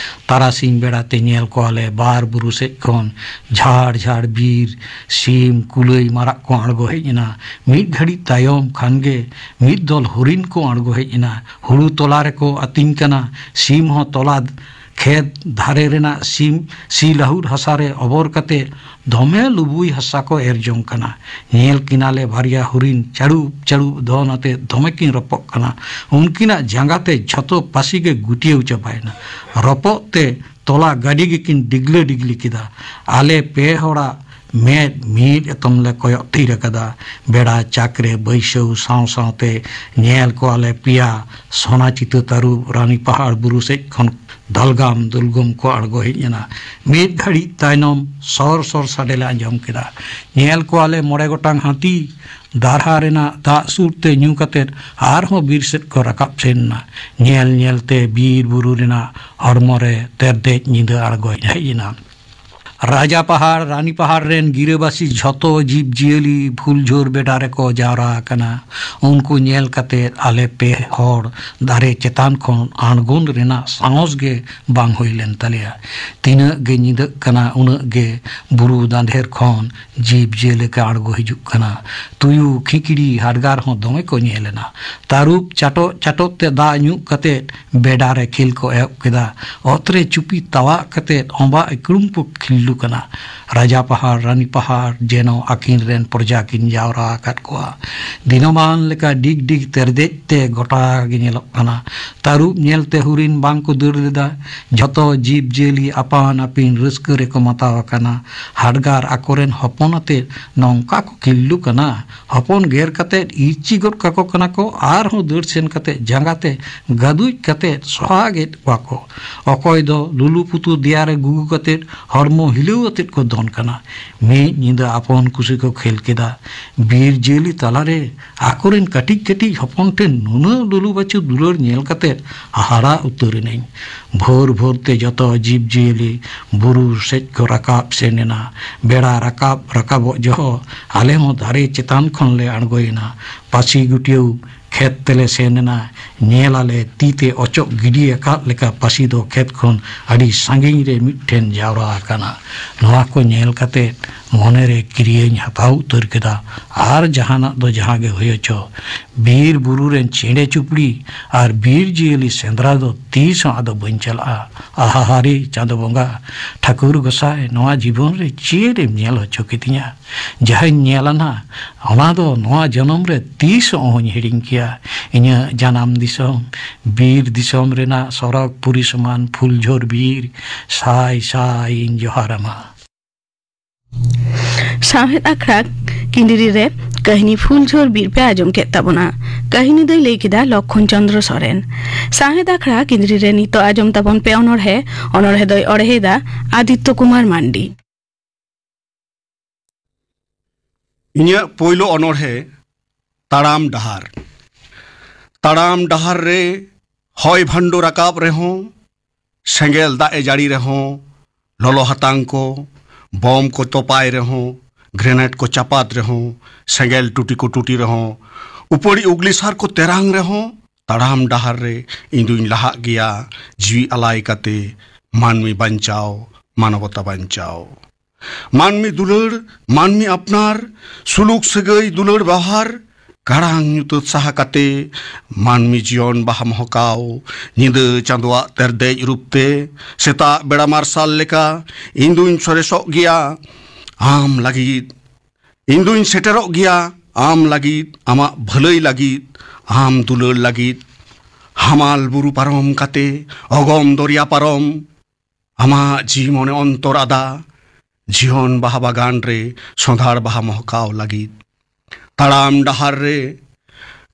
ᱛᱟᱨᱟᱥᱤᱧ ᱵᱮᱲᱟ ᱛᱮ ᱧᱮᱞ ᱠᱚᱣᱟᱞᱮ ᱵᱟᱨ ᱵᱩᱨᱩ ᱥᱮᱫ ᱠᱷᱚᱱ ᱡᱷᱟᱲ ᱡᱷᱟᱲ ᱵᱤᱨ ᱥᱤᱢ, ᱠᱩᱞᱟᱹᱭ, ᱢᱟᱨᱟᱜ ᱠᱚ ᱟᱬᱜᱚ ᱦᱮᱡ ᱮᱱᱟ᱾ ᱢᱤᱫ ᱜᱷᱟᱹᱲᱤᱡ ᱛᱟᱭᱚᱢ ᱠᱷᱟᱱ ᱜᱮ ᱢᱤᱫ ᱫᱚᱞ ᱦᱚᱨᱤᱱ ᱠᱚ ᱟᱬᱜᱚ ᱦᱮᱡ ᱮᱱᱟ᱾ ᱦᱩᱲᱩ ᱛᱚᱞᱟ ᱨᱮᱠᱚ ᱟᱹᱛᱤᱧ ᱠᱟᱱᱟ᱾ ᱥᱤᱢ ᱦᱚᱸ ᱛᱚᱞᱟ ᱠᱷᱮᱛ ᱫᱷᱟᱨᱮ ᱨᱮᱱᱟᱜ ᱥᱤᱢ, ᱥᱤ ᱞᱟᱹᱦᱩᱫ ᱦᱟᱥᱟ ᱨᱮ ᱚᱵᱚᱨ ᱠᱟᱛᱮ ᱫᱚᱢᱮ ᱞᱩᱵᱩᱭ ᱦᱟᱥᱟ ᱠᱚ ᱮᱨ ᱡᱚᱝ ᱠᱟᱱᱟ᱾ ᱧᱮᱞ ᱠᱤᱱᱟᱞᱮ ᱵᱟᱨᱭᱟ ᱦᱚᱨᱤᱱ ᱪᱟᱲᱩᱵ ᱪᱟᱲᱩᱵ ᱫᱚᱱ ᱟᱛᱮ ᱫᱚᱢᱮ ᱠᱤᱱ ᱨᱚᱯᱚᱜ ᱠᱟᱱᱟ᱾ ᱩᱱᱠᱤᱱᱟᱜ ᱡᱟᱸᱜᱟ ᱛᱮ ᱡᱷᱚᱛᱚ ᱯᱟᱹᱥᱤ ᱜᱮ ᱜᱩᱴᱭᱟᱹᱣ ᱪᱟᱵᱟᱭᱮᱱᱟ᱾ ᱨᱚᱯᱚᱜ ᱛᱮ ᱛᱚᱞᱟ ᱜᱟᱹᱰᱤ ᱜᱮᱠᱤᱱ ᱰᱤᱜᱽᱞᱟᱹ ᱰᱤᱜᱽᱞᱤ ᱠᱮᱫᱟ᱾ ᱟᱞᱮ ᱯᱮ ᱦᱚᱲᱟᱜ ᱢᱮᱫ ᱢᱤᱫ ᱮᱛᱚᱢ ᱞᱮ ᱠᱚᱭᱚᱜ ᱛᱷᱤᱨ ᱟᱠᱟᱫᱟ᱾ ᱵᱮᱲᱟ ᱪᱟᱠᱨᱮ ᱵᱟᱹᱭᱥᱟᱹᱣ ᱥᱟᱶ ᱥᱟᱶᱛᱮ ᱧᱮᱞ ᱠᱚᱣᱟᱞᱮ ᱯᱮᱭᱟ ᱥᱚᱱᱟ ᱪᱤᱛᱟᱹ ᱛᱟᱹᱨᱩᱵ ᱨᱟᱱᱤ ᱯᱟᱦᱟᱲ ᱵᱩᱨᱩ ᱥᱮᱫ ᱠᱷᱚᱱ ᱫᱟᱞᱜᱟᱢ ᱫᱩᱞᱜᱩᱢ ᱠᱚ ᱟᱬᱜᱚ ᱦᱮᱡ ᱮᱱᱟ᱾ ᱢᱤᱫ ᱜᱷᱟᱹᱲᱤᱡ ᱛᱟᱭᱱᱚᱢ ᱥᱚᱨ ᱥᱚᱨ ᱥᱟᱰᱮ ᱞᱮ ᱟᱸᱡᱚᱢ ᱠᱮᱫᱟ᱾ ᱧᱮᱞ ᱠᱚᱣᱟᱞᱮ ᱢᱚᱬᱮ ᱜᱚᱴᱟᱝ ᱦᱟᱹᱛᱤ ᱫᱟᱨᱦᱟ ᱨᱮᱱᱟᱜ ᱫᱟᱜ ᱥᱩᱨ ᱛᱮ ᱧᱩ ᱠᱟᱛᱮ ᱟᱨᱦᱚᱸ ᱵᱤᱨ ᱥᱮᱫ ᱠᱚ ᱨᱟᱠᱟᱵ ᱥᱮᱱ ᱮᱱᱟ᱾ ᱧᱮᱞ ᱧᱮᱞᱛᱮ ᱵᱤᱨ ᱵᱩᱨᱩ ᱨᱮᱱᱟᱜ ᱦᱚᱲᱢᱚ ᱨᱮ ᱛᱮᱨᱫᱮᱡ ᱧᱤᱫᱟᱹ ᱟᱬᱜᱚ ᱦᱮᱡ ᱮᱱᱟ᱾ ᱨᱟᱡᱟ ᱯᱟᱦᱟᱲ, ᱨᱟᱱᱤ ᱯᱟᱦᱟᱲ ᱨᱮᱱ ᱜᱤᱨᱟᱹᱵᱟᱹᱥᱤ ᱡᱷᱚᱛᱚ ᱡᱤᱵᱽ ᱡᱤᱭᱟᱹᱞᱤ ᱯᱷᱩᱞᱡᱷᱳᱨ ᱵᱮᱰᱟ ᱨᱮᱠᱚ ᱡᱟᱣᱨᱟ ᱟᱠᱟᱱᱟ᱾ ᱩᱱᱠᱩ ᱧᱮᱞ ᱠᱟᱛᱮ ᱟᱞᱮ ᱯᱮ ᱦᱚᱲ ᱫᱟᱨᱮ ᱪᱮᱛᱟᱱ ᱠᱷᱚᱱ ᱟᱬᱜᱚᱱ ᱨᱮᱱᱟᱜ ᱥᱟᱦᱚᱥ ᱜᱮ ᱵᱟᱝ ᱦᱩᱭ ᱞᱮᱱ ᱛᱟᱞᱮᱭᱟ᱾ ᱛᱤᱱᱟᱹᱜ ᱜᱮ ᱧᱤᱫᱟᱹᱜ ᱠᱟᱱᱟ, ᱩᱱᱟᱹᱜ ᱜᱮ ᱵᱩᱨᱩ ᱫᱟᱸᱫᱷᱮᱨ ᱠᱷᱚᱱ ᱡᱤᱵᱽ ᱡᱤᱭᱟᱹᱞᱤ ᱠᱚ ᱟᱬᱜᱚ ᱦᱤᱡᱩᱜ ᱠᱟᱱᱟ᱾ ᱛᱩᱭᱩ, ᱠᱷᱤᱠᱲᱤ, ᱦᱟᱰᱜᱟᱨ ᱦᱚᱸ ᱫᱚᱢᱮ ᱠᱚ ᱧᱮᱞ ᱮᱱᱟ᱾ ᱛᱟᱹᱨᱩᱵ ᱪᱟᱴᱚᱜ ᱪᱟᱴᱚᱜ ᱛᱮ ᱫᱟᱜ ᱧᱩ ᱠᱟᱛᱮ ᱵᱮᱰᱟ ᱨᱮ ᱠᱷᱮᱞ ᱠᱚ ᱮᱦᱚᱵ ᱠᱮᱫᱟ᱾ ᱚᱛ ᱨᱮ ᱪᱩᱯᱤ ᱛᱟᱣᱟᱜ ᱠᱟᱛᱮ ᱚᱸᱵᱟᱜ ᱤᱠᱲᱩᱢ ᱠᱚ ᱠᱷᱤᱞᱰᱩ ᱠᱟᱱᱟ᱾ ᱨᱟᱡᱟ ᱯᱟᱦᱟᱲ, ᱨᱟᱱᱤ ᱯᱟᱦᱟᱲ ᱡᱮᱱᱚ ᱟᱹᱠᱤᱱ ᱨᱮᱱ ᱯᱨᱚᱡᱟ ᱠᱤᱱ ᱡᱟᱣᱨᱟ ᱟᱠᱟᱫ ᱠᱚᱣᱟ᱾ ᱫᱤᱱᱟᱹᱢᱟᱱ ᱞᱮᱠᱟ ᱰᱤᱜᱽ ᱰᱤᱜᱽ ᱛᱮᱨᱫᱮᱡ ᱛᱮ ᱜᱚᱴᱟ ᱜᱮ ᱧᱮᱞᱚᱜ ᱠᱟᱱᱟ᱾ ᱛᱟᱹᱨᱩᱵ ᱧᱮᱞᱛᱮ ᱦᱚᱨᱤᱱ ᱵᱟᱝ ᱠᱚ ᱫᱟᱹᱲ ᱞᱮᱫᱟ᱾ ᱡᱷᱚᱛᱚ ᱡᱤᱵᱽ ᱡᱤᱭᱟᱹᱞᱤ ᱟᱯᱟᱱ ᱟᱹᱯᱤᱱ ᱨᱟᱹᱥᱠᱟᱹ ᱨᱮᱠᱚ ᱢᱟᱛᱟᱣ ᱟᱠᱟᱱᱟ᱾ ᱦᱟᱰᱜᱟᱨ ᱟᱠᱚᱨᱮᱱ ᱦᱚᱯᱚᱱ ᱟᱛᱮ ᱱᱚᱝᱠᱟ ᱠᱚ ᱠᱷᱤᱞᱰᱩ ᱠᱟᱱᱟ᱾ ᱦᱚᱯᱚᱱ ᱜᱮᱨ ᱠᱟᱛᱮ ᱤᱨᱪᱤ ᱜᱚᱫ ᱠᱟᱠᱚ ᱠᱟᱱᱟ ᱠᱚ, ᱟᱨᱦᱚᱸ ᱫᱟᱹᱲ ᱥᱮᱱ ᱠᱟᱛᱮ ᱡᱟᱸᱜᱟ ᱛᱮ ᱜᱟᱫᱩᱡ ᱠᱟᱛᱮ ᱥᱚᱦᱟᱜᱮᱫ ᱠᱚᱣᱟ ᱠᱚ᱾ ᱚᱠᱚᱭ ᱫᱚ ᱞᱩᱞᱩ ᱯᱩᱛᱩ ᱫᱮᱭᱟ ᱨᱮ ᱜᱩᱜᱩ ᱠᱟᱛᱮ ᱦᱚᱲᱢᱚ ᱦᱤᱞᱟᱹᱣ ᱟᱛᱮ ᱠᱚ ᱫᱚᱱ ᱠᱟᱱᱟ᱾ ᱢᱤᱫ ᱧᱤᱫᱟᱹ ᱟᱯᱚᱱ ᱠᱩᱥᱤ ᱠᱚ ᱠᱷᱮᱞ ᱠᱮᱫᱟ᱾ ᱵᱤᱨ ᱡᱤᱭᱟᱹᱞᱤ ᱛᱟᱞᱟᱨᱮ ᱟᱠᱚᱨᱮᱱ ᱠᱟᱹᱴᱤᱡ ᱠᱟᱹᱴᱤᱡ ᱦᱚᱯᱚᱱ ᱴᱷᱮᱱ ᱱᱩᱱᱟᱹᱜ ᱞᱩᱞᱩ ᱵᱟᱹᱪᱩ ᱫᱩᱞᱟᱹᱲ ᱧᱮᱞ ᱠᱟᱛᱮ ᱦᱟᱦᱟᱲᱟ ᱩᱛᱟᱹᱨ ᱮᱱᱟᱹᱧ᱾ ᱵᱷᱳᱨ ᱵᱷᱳᱨ ᱛᱮ ᱡᱚᱛᱚ ᱡᱤᱵᱽ ᱡᱤᱭᱟᱹᱞᱤ ᱵᱩᱨᱩ ᱥᱮᱫ ᱠᱚ ᱨᱟᱠᱟᱵ ᱥᱮᱱ ᱮᱱᱟ᱾ ᱵᱮᱲᱟ ᱨᱟᱠᱟᱵ ᱨᱟᱠᱟᱵᱚᱜ ᱡᱚᱦᱚᱜ ᱟᱞᱮ ᱦᱚᱸ ᱫᱟᱨᱮ ᱪᱮᱛᱟᱱ ᱠᱷᱚᱱ ᱞᱮ ᱟᱬᱜᱚᱭᱮᱱᱟ᱾ ᱯᱟᱹᱥᱤ ᱜᱩᱴᱭᱟᱹᱣ ᱠᱷᱮᱛ ᱛᱮᱞᱮ ᱥᱮᱱ ᱮᱱᱟ᱾ ᱧᱮᱞ ᱟᱞᱮ ᱛᱤ ᱛᱮ ᱚᱪᱚᱜ ᱜᱤᱰᱤ ᱟᱠᱟᱫ ᱞᱮᱠᱟ ᱯᱟᱹᱥᱤ ᱫᱚ ᱠᱷᱮᱛ ᱠᱷᱚᱱ ᱟᱹᱰᱤ ᱥᱟᱺᱜᱤᱧ ᱨᱮ ᱢᱤᱫᱴᱷᱮᱱ ᱡᱟᱣᱨᱟ ᱟᱠᱟᱱᱟ᱾ ᱱᱚᱣᱟ ᱠᱚ ᱧᱮᱞ ᱠᱟᱛᱮ ᱢᱚᱱᱮᱨᱮ ᱠᱤᱨᱤᱭᱟᱹᱧ ᱦᱟᱛᱟᱣ ᱩᱛᱟᱹᱨ ᱠᱮᱫᱟ᱾ ᱟᱨ ᱡᱟᱦᱟᱱᱟᱜ ᱫᱚ ᱡᱟᱦᱟᱸ ᱜᱮ ᱦᱩᱭ ᱦᱚᱪᱚ, ᱵᱤᱨ ᱵᱩᱨᱩ ᱨᱮᱱ ᱪᱮᱬᱮ ᱪᱩᱯᱲᱤ ᱟᱨ ᱵᱤᱨ ᱡᱤᱭᱟᱹᱞᱤ ᱥᱮᱸᱫᱽᱨᱟ ᱫᱚ ᱛᱤᱥ ᱦᱚᱸ ᱟᱫᱚ ᱵᱟᱹᱧ ᱪᱟᱞᱟᱜᱼᱟ᱾ ᱟᱦᱟᱦᱟᱨᱮ ᱪᱟᱸᱫᱚ ᱵᱚᱸᱜᱟ, ᱴᱷᱟᱹᱠᱩᱨ ᱜᱚᱸᱥᱟᱭ, ᱱᱚᱣᱟ ᱡᱤᱵᱚᱱ ᱨᱮ ᱪᱮᱫ ᱮᱢ ᱧᱮᱞ ᱦᱚᱪᱚ ᱠᱤᱫᱤᱧᱟ? ᱡᱟᱦᱟᱸᱧ ᱧᱮᱞ ᱟᱱᱟ, ᱚᱱᱟ ᱫᱚ ᱱᱚᱣᱟ ᱡᱚᱱᱚᱢ ᱨᱮ ᱛᱤᱥ ᱦᱚᱸ ᱚᱦᱚᱧ ᱦᱤᱲᱤᱧ ᱠᱮᱭᱟ᱾ ᱤᱧᱟᱹᱜ ᱡᱟᱱᱟᱢ ᱫᱤᱥᱚᱢ, ᱵᱤᱨ ᱫᱤᱥᱚᱢ ᱨᱮᱱᱟᱜ ᱥᱚᱨᱚᱜᱽ ᱯᱩᱨᱤ ᱥᱚᱢᱟᱱ ᱯᱷᱩᱞᱡᱷᱳᱨ ᱵᱤᱨ, ᱥᱟᱭ ᱥᱟᱭ ᱤᱧ ᱡᱚᱦᱟᱨ ᱟᱢᱟ᱾ ᱥᱟᱶᱦᱮᱫ ᱟᱠᱷᱲᱟ ᱠᱤᱸᱫᱽᱨᱤ ᱨᱮ ᱠᱟᱹᱦᱱᱤ ᱯᱷᱩᱞᱡᱷᱳᱨ ᱵᱤᱨ ᱯᱮ ᱟᱸᱡᱚᱢ ᱠᱮᱫ ᱛᱟᱵᱚᱱᱟ᱾ ᱠᱟᱹᱦᱱᱤ ᱫᱚᱭ ᱞᱟᱹᱭ ᱠᱮᱫᱟ ᱞᱚᱠᱷᱚᱱ ᱪᱚᱸᱫᱽᱨᱚ ᱥᱚᱨᱮᱱ᱾ ᱥᱟᱶᱦᱮᱫ ᱟᱠᱷᱲᱟ ᱠᱤᱸᱫᱽᱨᱤ ᱨᱮ ᱱᱤᱛᱚᱜ ᱟᱸᱡᱚᱢ ᱛᱟᱵᱚᱱ ᱯᱮ ᱚᱱᱚᱬᱦᱮ᱾ ᱚᱱᱚᱬᱦᱮ ᱫᱚᱭ ᱚᱬᱦᱮᱭᱮᱫᱟ ᱟᱫᱤᱛᱛᱚ ᱠᱩᱢᱟᱨ ᱢᱟᱱᱰᱤ᱾ ᱤᱧᱟᱹᱜ ᱯᱳᱭᱞᱳ ᱚᱱᱚᱬᱦᱮ, ᱛᱟᱲᱟᱢ ᱰᱟᱦᱟᱨ᱾ ᱛᱟᱲᱟᱢ ᱰᱟᱦᱟᱨ ᱨᱮ ᱦᱚᱭ ᱵᱷᱟᱱᱰᱚ ᱨᱟᱠᱟᱵ ᱨᱮᱦᱚᱸ, ᱥᱮᱸᱜᱮᱞ ᱫᱟᱜ ᱮ ᱡᱟᱹᱲᱤ ᱨᱮᱦᱚᱸ, ᱞᱚᱞᱚ ᱦᱟᱛᱟᱝ ᱠᱚ, ᱵᱚᱢ ᱠᱚ ᱛᱚᱯᱟᱭ ᱨᱮᱦᱚᱸ, ᱜᱨᱮᱱᱮᱰ ᱠᱚ ᱪᱟᱯᱟᱫ ᱨᱮᱦᱚᱸ, ᱥᱮᱸᱜᱮᱞ ᱴᱩᱴᱤ ᱠᱚ ᱴᱩᱴᱤ ᱨᱮᱦᱚᱸ, ᱩᱯᱟᱹᱲᱤ ᱩᱜᱽᱞᱤ ᱥᱟᱨ ᱠᱚ ᱛᱮᱨᱟᱝ ᱨᱮᱦᱚᱸ, ᱛᱟᱲᱟᱢ ᱰᱟᱦᱟᱨ ᱨᱮ ᱤᱧ ᱫᱩᱧ ᱞᱟᱦᱟᱜ ᱜᱮᱭᱟ, ᱡᱤᱣᱤ ᱟᱞᱟᱭ ᱠᱟᱛᱮ, ᱢᱟᱹᱱᱢᱤ ᱵᱟᱧᱪᱟᱣ, ᱢᱟᱱᱚᱵᱚᱛᱟ ᱵᱟᱧᱪᱟᱣ᱾ ᱢᱟᱹᱱᱢᱤ ᱫᱩᱞᱟᱹᱲ, ᱢᱟᱹᱱᱢᱤ ᱟᱯᱱᱟᱨ, ᱥᱩᱞᱩᱠ ᱥᱟᱹᱜᱟᱹᱭ ᱫᱩᱞᱟᱹᱲ ᱵᱮᱣᱦᱟᱨ, ᱠᱟᱲᱟᱝ ᱧᱩᱛᱟᱹᱛ ᱥᱟᱦᱟ ᱠᱟᱛᱮ, ᱢᱟᱹᱱᱢᱤ ᱡᱤᱭᱚᱱ ᱵᱟᱦᱟ ᱢᱚᱦᱚᱠᱟᱣ, ᱧᱤᱫᱟᱹ ᱪᱟᱸᱫᱚᱣᱟᱜ ᱛᱮᱨᱫᱮᱡ ᱨᱩᱯ ᱛᱮ, ᱥᱮᱛᱟᱜ ᱵᱮᱲᱟ ᱢᱟᱨᱥᱟᱞ ᱞᱮᱠᱟ, ᱤᱧ ᱫᱩᱧ ᱥᱚᱨᱮᱥᱚᱜ ᱜᱮᱭᱟ ᱟᱢ ᱞᱟᱹᱜᱤᱫ᱾ ᱤᱧ ᱫᱩᱧ ᱥᱮᱴᱮᱨᱚᱜ ᱜᱮᱭᱟ ᱟᱢ ᱞᱟᱹᱜᱤᱫ, ᱟᱢᱟᱜ ᱵᱷᱟᱹᱞᱟᱹᱭ ᱞᱟᱹᱜᱤᱫ, ᱟᱢ ᱫᱩᱞᱟᱹᱲ ᱞᱟᱹᱜᱤᱫ᱾ ᱦᱟᱢᱟᱞ ᱵᱩᱨᱩ ᱯᱟᱨᱚᱢ ᱠᱟᱛᱮ, ᱚᱜᱚᱢ ᱫᱚᱨᱭᱟ ᱯᱟᱨᱚᱢ, ᱟᱢᱟᱜ ᱡᱤᱣᱤ ᱢᱚᱱᱮ ᱚᱱᱛᱚᱨ ᱟᱫᱟ, ᱡᱤᱭᱚᱱ ᱵᱟᱦᱟ ᱵᱟᱜᱟᱱ ᱨᱮ ᱥᱚᱸᱫᱷᱟᱲ ᱵᱟᱦᱟ ᱢᱚᱦᱠᱟᱣ ᱞᱟᱹᱜᱤᱫ᱾ ᱛᱟᱲᱟᱢ ᱰᱟᱦᱟᱨ ᱨᱮ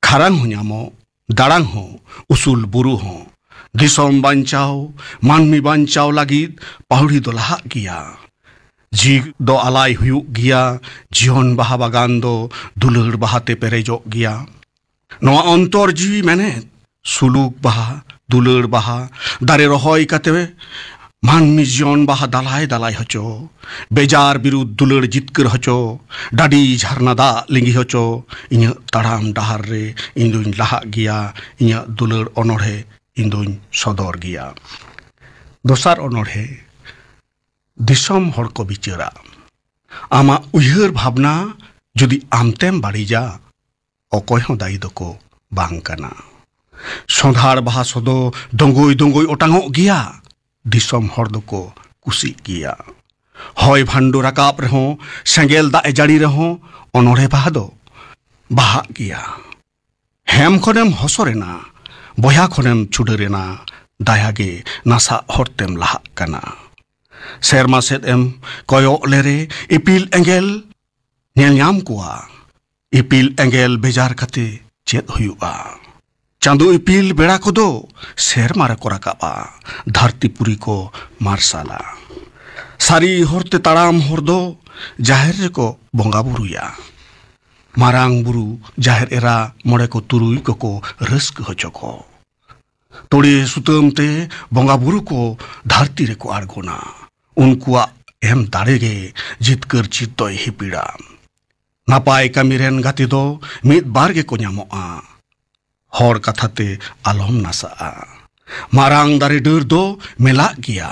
ᱠᱷᱟᱨᱟᱝ ᱦᱚᱸ ᱧᱟᱢᱚᱜ, ᱫᱟᱲᱟᱝ ᱦᱚᱸ, ᱩᱥᱩᱞ ᱵᱩᱨᱩ ᱦᱚᱸ᱾ ᱫᱤᱥᱚᱢ ᱵᱟᱧᱪᱟᱣ, ᱢᱟᱹᱱᱢᱤ ᱵᱟᱧᱪᱟᱣ ᱞᱟᱹᱜᱤᱫ ᱯᱟᱹᱣᱲᱤ ᱫᱚ ᱞᱟᱦᱟᱜ ᱜᱮᱭᱟ᱾ ᱡᱤᱣᱤ ᱫᱚ ᱟᱞᱟᱭ ᱦᱩᱭᱩᱜ ᱜᱮᱭᱟ, ᱡᱤᱭᱚᱱ ᱵᱟᱦᱟ ᱵᱟᱜᱟᱱ ᱫᱚ ᱫᱩᱞᱟᱹᱲ ᱵᱟᱦᱟ ᱛᱮ ᱯᱮᱨᱮᱡᱚᱜ ᱜᱮᱭᱟ᱾ ᱱᱚᱣᱟ ᱚᱱᱛᱚᱨ ᱡᱤᱣᱤ ᱢᱮᱱᱮᱫ, ᱥᱩᱞᱩᱠ ᱵᱟᱦᱟ, ᱫᱩᱞᱟᱹᱲ ᱵᱟᱦᱟ, ᱫᱟᱨᱮ ᱨᱚᱦᱚᱭ ᱠᱟᱛᱮ ᱢᱟᱹᱱᱢᱤ ᱡᱤᱭᱚᱱ ᱵᱟᱦᱟ ᱫᱟᱞᱟᱭ ᱫᱟᱞᱟᱭ ᱦᱚᱪᱚ, ᱵᱮᱡᱟᱨ ᱵᱤᱨᱩᱫ ᱫᱩᱞᱟᱹᱲ ᱡᱤᱛᱠᱟᱹᱨ ᱦᱚᱪᱚ, ᱰᱟᱹᱰᱤ ᱡᱷᱟᱨᱱᱟ ᱫᱟᱜ ᱞᱤᱸᱜᱤ ᱦᱚᱪᱚ, ᱤᱧᱟᱹᱜ ᱛᱟᱲᱟᱢ ᱰᱟᱦᱟᱨ ᱨᱮ ᱤᱧ ᱫᱩᱧ ᱞᱟᱦᱟᱜ ᱜᱮᱭᱟ, ᱤᱧᱟᱹᱜ ᱫᱩᱞᱟᱹᱲ ᱚᱱᱚᱬᱦᱮ ᱤᱧ ᱫᱩᱧ ᱥᱚᱫᱚᱨ ᱜᱮᱭᱟ᱾ ᱫᱚᱥᱟᱨ ᱚᱱᱚᱬᱦᱮ, ᱫᱤᱥᱚᱢ ᱦᱚᱲ ᱠᱚ ᱵᱤᱪᱟᱹᱨᱟ᱾ ᱟᱢᱟᱜ ᱩᱭᱦᱟᱹᱨ ᱵᱷᱟᱵᱽᱱᱟ ᱡᱩᱫᱤ ᱟᱢᱛᱮᱢ ᱵᱟᱹᱲᱤᱡᱟ, ᱚᱠᱚᱭ ᱦᱚᱸ ᱫᱟᱭᱤ ᱫᱚᱠᱚ ᱵᱟᱝ ᱠᱟᱱᱟ᱾ ᱥᱚᱸᱫᱷᱟᱲ ᱵᱟᱦᱟ ᱥᱚᱫᱚ ᱫᱚᱸᱜᱚᱭ ᱫᱚᱸᱜᱚᱭ ᱚᱴᱟᱝᱚᱜ ᱜᱮᱭᱟ, ᱫᱤᱥᱚᱢ ᱦᱚᱲ ᱫᱚᱠᱚ ᱠᱩᱥᱤᱜ ᱜᱮᱭᱟ᱾ ᱦᱚᱭ ᱵᱷᱟᱱᱰᱚ ᱨᱟᱠᱟᱵ ᱨᱮᱦᱚᱸ, ᱥᱮᱸᱜᱮᱞ ᱫᱟᱜ ᱮ ᱡᱟᱹᱲᱤ ᱨᱮᱦᱚᱸ, ᱚᱱᱚᱬᱦᱮ ᱵᱟᱦᱟ ᱫᱚ ᱵᱟᱦᱟᱜ ᱜᱮᱭᱟ᱾ ᱦᱮᱢ ᱠᱷᱚᱱᱮᱢ ᱦᱚᱥᱚᱨ ᱮᱱᱟ, ᱵᱚᱭᱦᱟ ᱠᱷᱚᱱᱮᱢ ᱪᱷᱩᱰᱟᱹᱨ ᱮᱱᱟ, ᱫᱟᱭᱟ ᱜᱮ ᱱᱟᱥᱟᱜ ᱦᱚᱨ ᱛᱮᱢ ᱞᱟᱦᱟᱜ ᱠᱟᱱᱟ᱾ ᱥᱮᱨᱢᱟ ᱥᱮᱫ ᱮᱢ ᱠᱚᱭᱚᱜ ᱞᱮᱨᱮ ᱤᱯᱤᱞ ᱮᱸᱜᱮᱞ ᱧᱮᱞ ᱧᱟᱢ ᱠᱚᱣᱟ᱾ ᱤᱯᱤᱞ ᱮᱸᱜᱮᱞ ᱵᱷᱮᱡᱟᱨ ᱠᱟᱛᱮ ᱪᱮᱫ ᱦᱩᱭᱩᱜᱼᱟ? ᱪᱟᱸᱫᱚ ᱤᱯᱤᱞ ᱵᱮᱲᱟ ᱠᱚᱫᱚ ᱥᱮᱨᱢᱟ ᱨᱮᱠᱚ ᱨᱟᱠᱟᱵᱼᱟ, ᱫᱷᱟᱹᱨᱛᱤ ᱯᱩᱨᱤ ᱠᱚ ᱢᱟᱨᱥᱟᱞᱟ᱾ ᱥᱟᱹᱨᱤ ᱦᱚᱨᱛᱮ ᱛᱟᱲᱟᱢ ᱦᱚᱲ ᱫᱚ ᱡᱟᱦᱮᱨ ᱨᱮᱠᱚ ᱵᱚᱸᱜᱟ ᱵᱩᱨᱩᱭᱟ᱾ ᱢᱟᱨᱟᱝ ᱵᱩᱨᱩ, ᱡᱟᱦᱮᱨ ᱮᱨᱟ, ᱢᱚᱬᱮ ᱠᱚ ᱛᱩᱨᱩᱭ ᱠᱚᱠᱚ ᱨᱟᱹᱥᱠᱟᱹ ᱦᱚᱪᱚ ᱠᱚ᱾ ᱛᱚᱲᱮ ᱥᱩᱛᱟᱹᱢ ᱛᱮ ᱵᱚᱸᱜᱟ ᱵᱩᱨᱩ ᱠᱚ ᱫᱷᱟᱹᱨᱛᱤ ᱨᱮᱠᱚ ᱟᱬᱜᱚᱱᱟ᱾ ᱩᱱᱠᱩᱣᱟᱜ ᱮᱢ ᱫᱟᱲᱮ ᱜᱮ ᱡᱤᱛᱠᱟᱹᱨ ᱪᱤᱛ ᱫᱚᱭ ᱦᱤᱯᱤᱲᱟ᱾ ᱱᱟᱯᱟᱭ ᱠᱟᱹᱢᱤ ᱨᱮᱱ ᱜᱟᱛᱮ ᱫᱚ ᱢᱤᱫ ᱵᱟᱨ ᱜᱮᱠᱚ ᱧᱟᱢᱚᱜᱼᱟ᱾ ᱦᱚᱲ ᱠᱟᱛᱷᱟ ᱛᱮ ᱟᱞᱚᱢ ᱱᱟᱥᱟᱜᱼᱟ᱾ ᱢᱟᱨᱟᱝ ᱫᱟᱨᱮ ᱰᱟᱹᱨ ᱫᱚ ᱢᱮᱞᱟᱜ ᱜᱮᱭᱟ᱾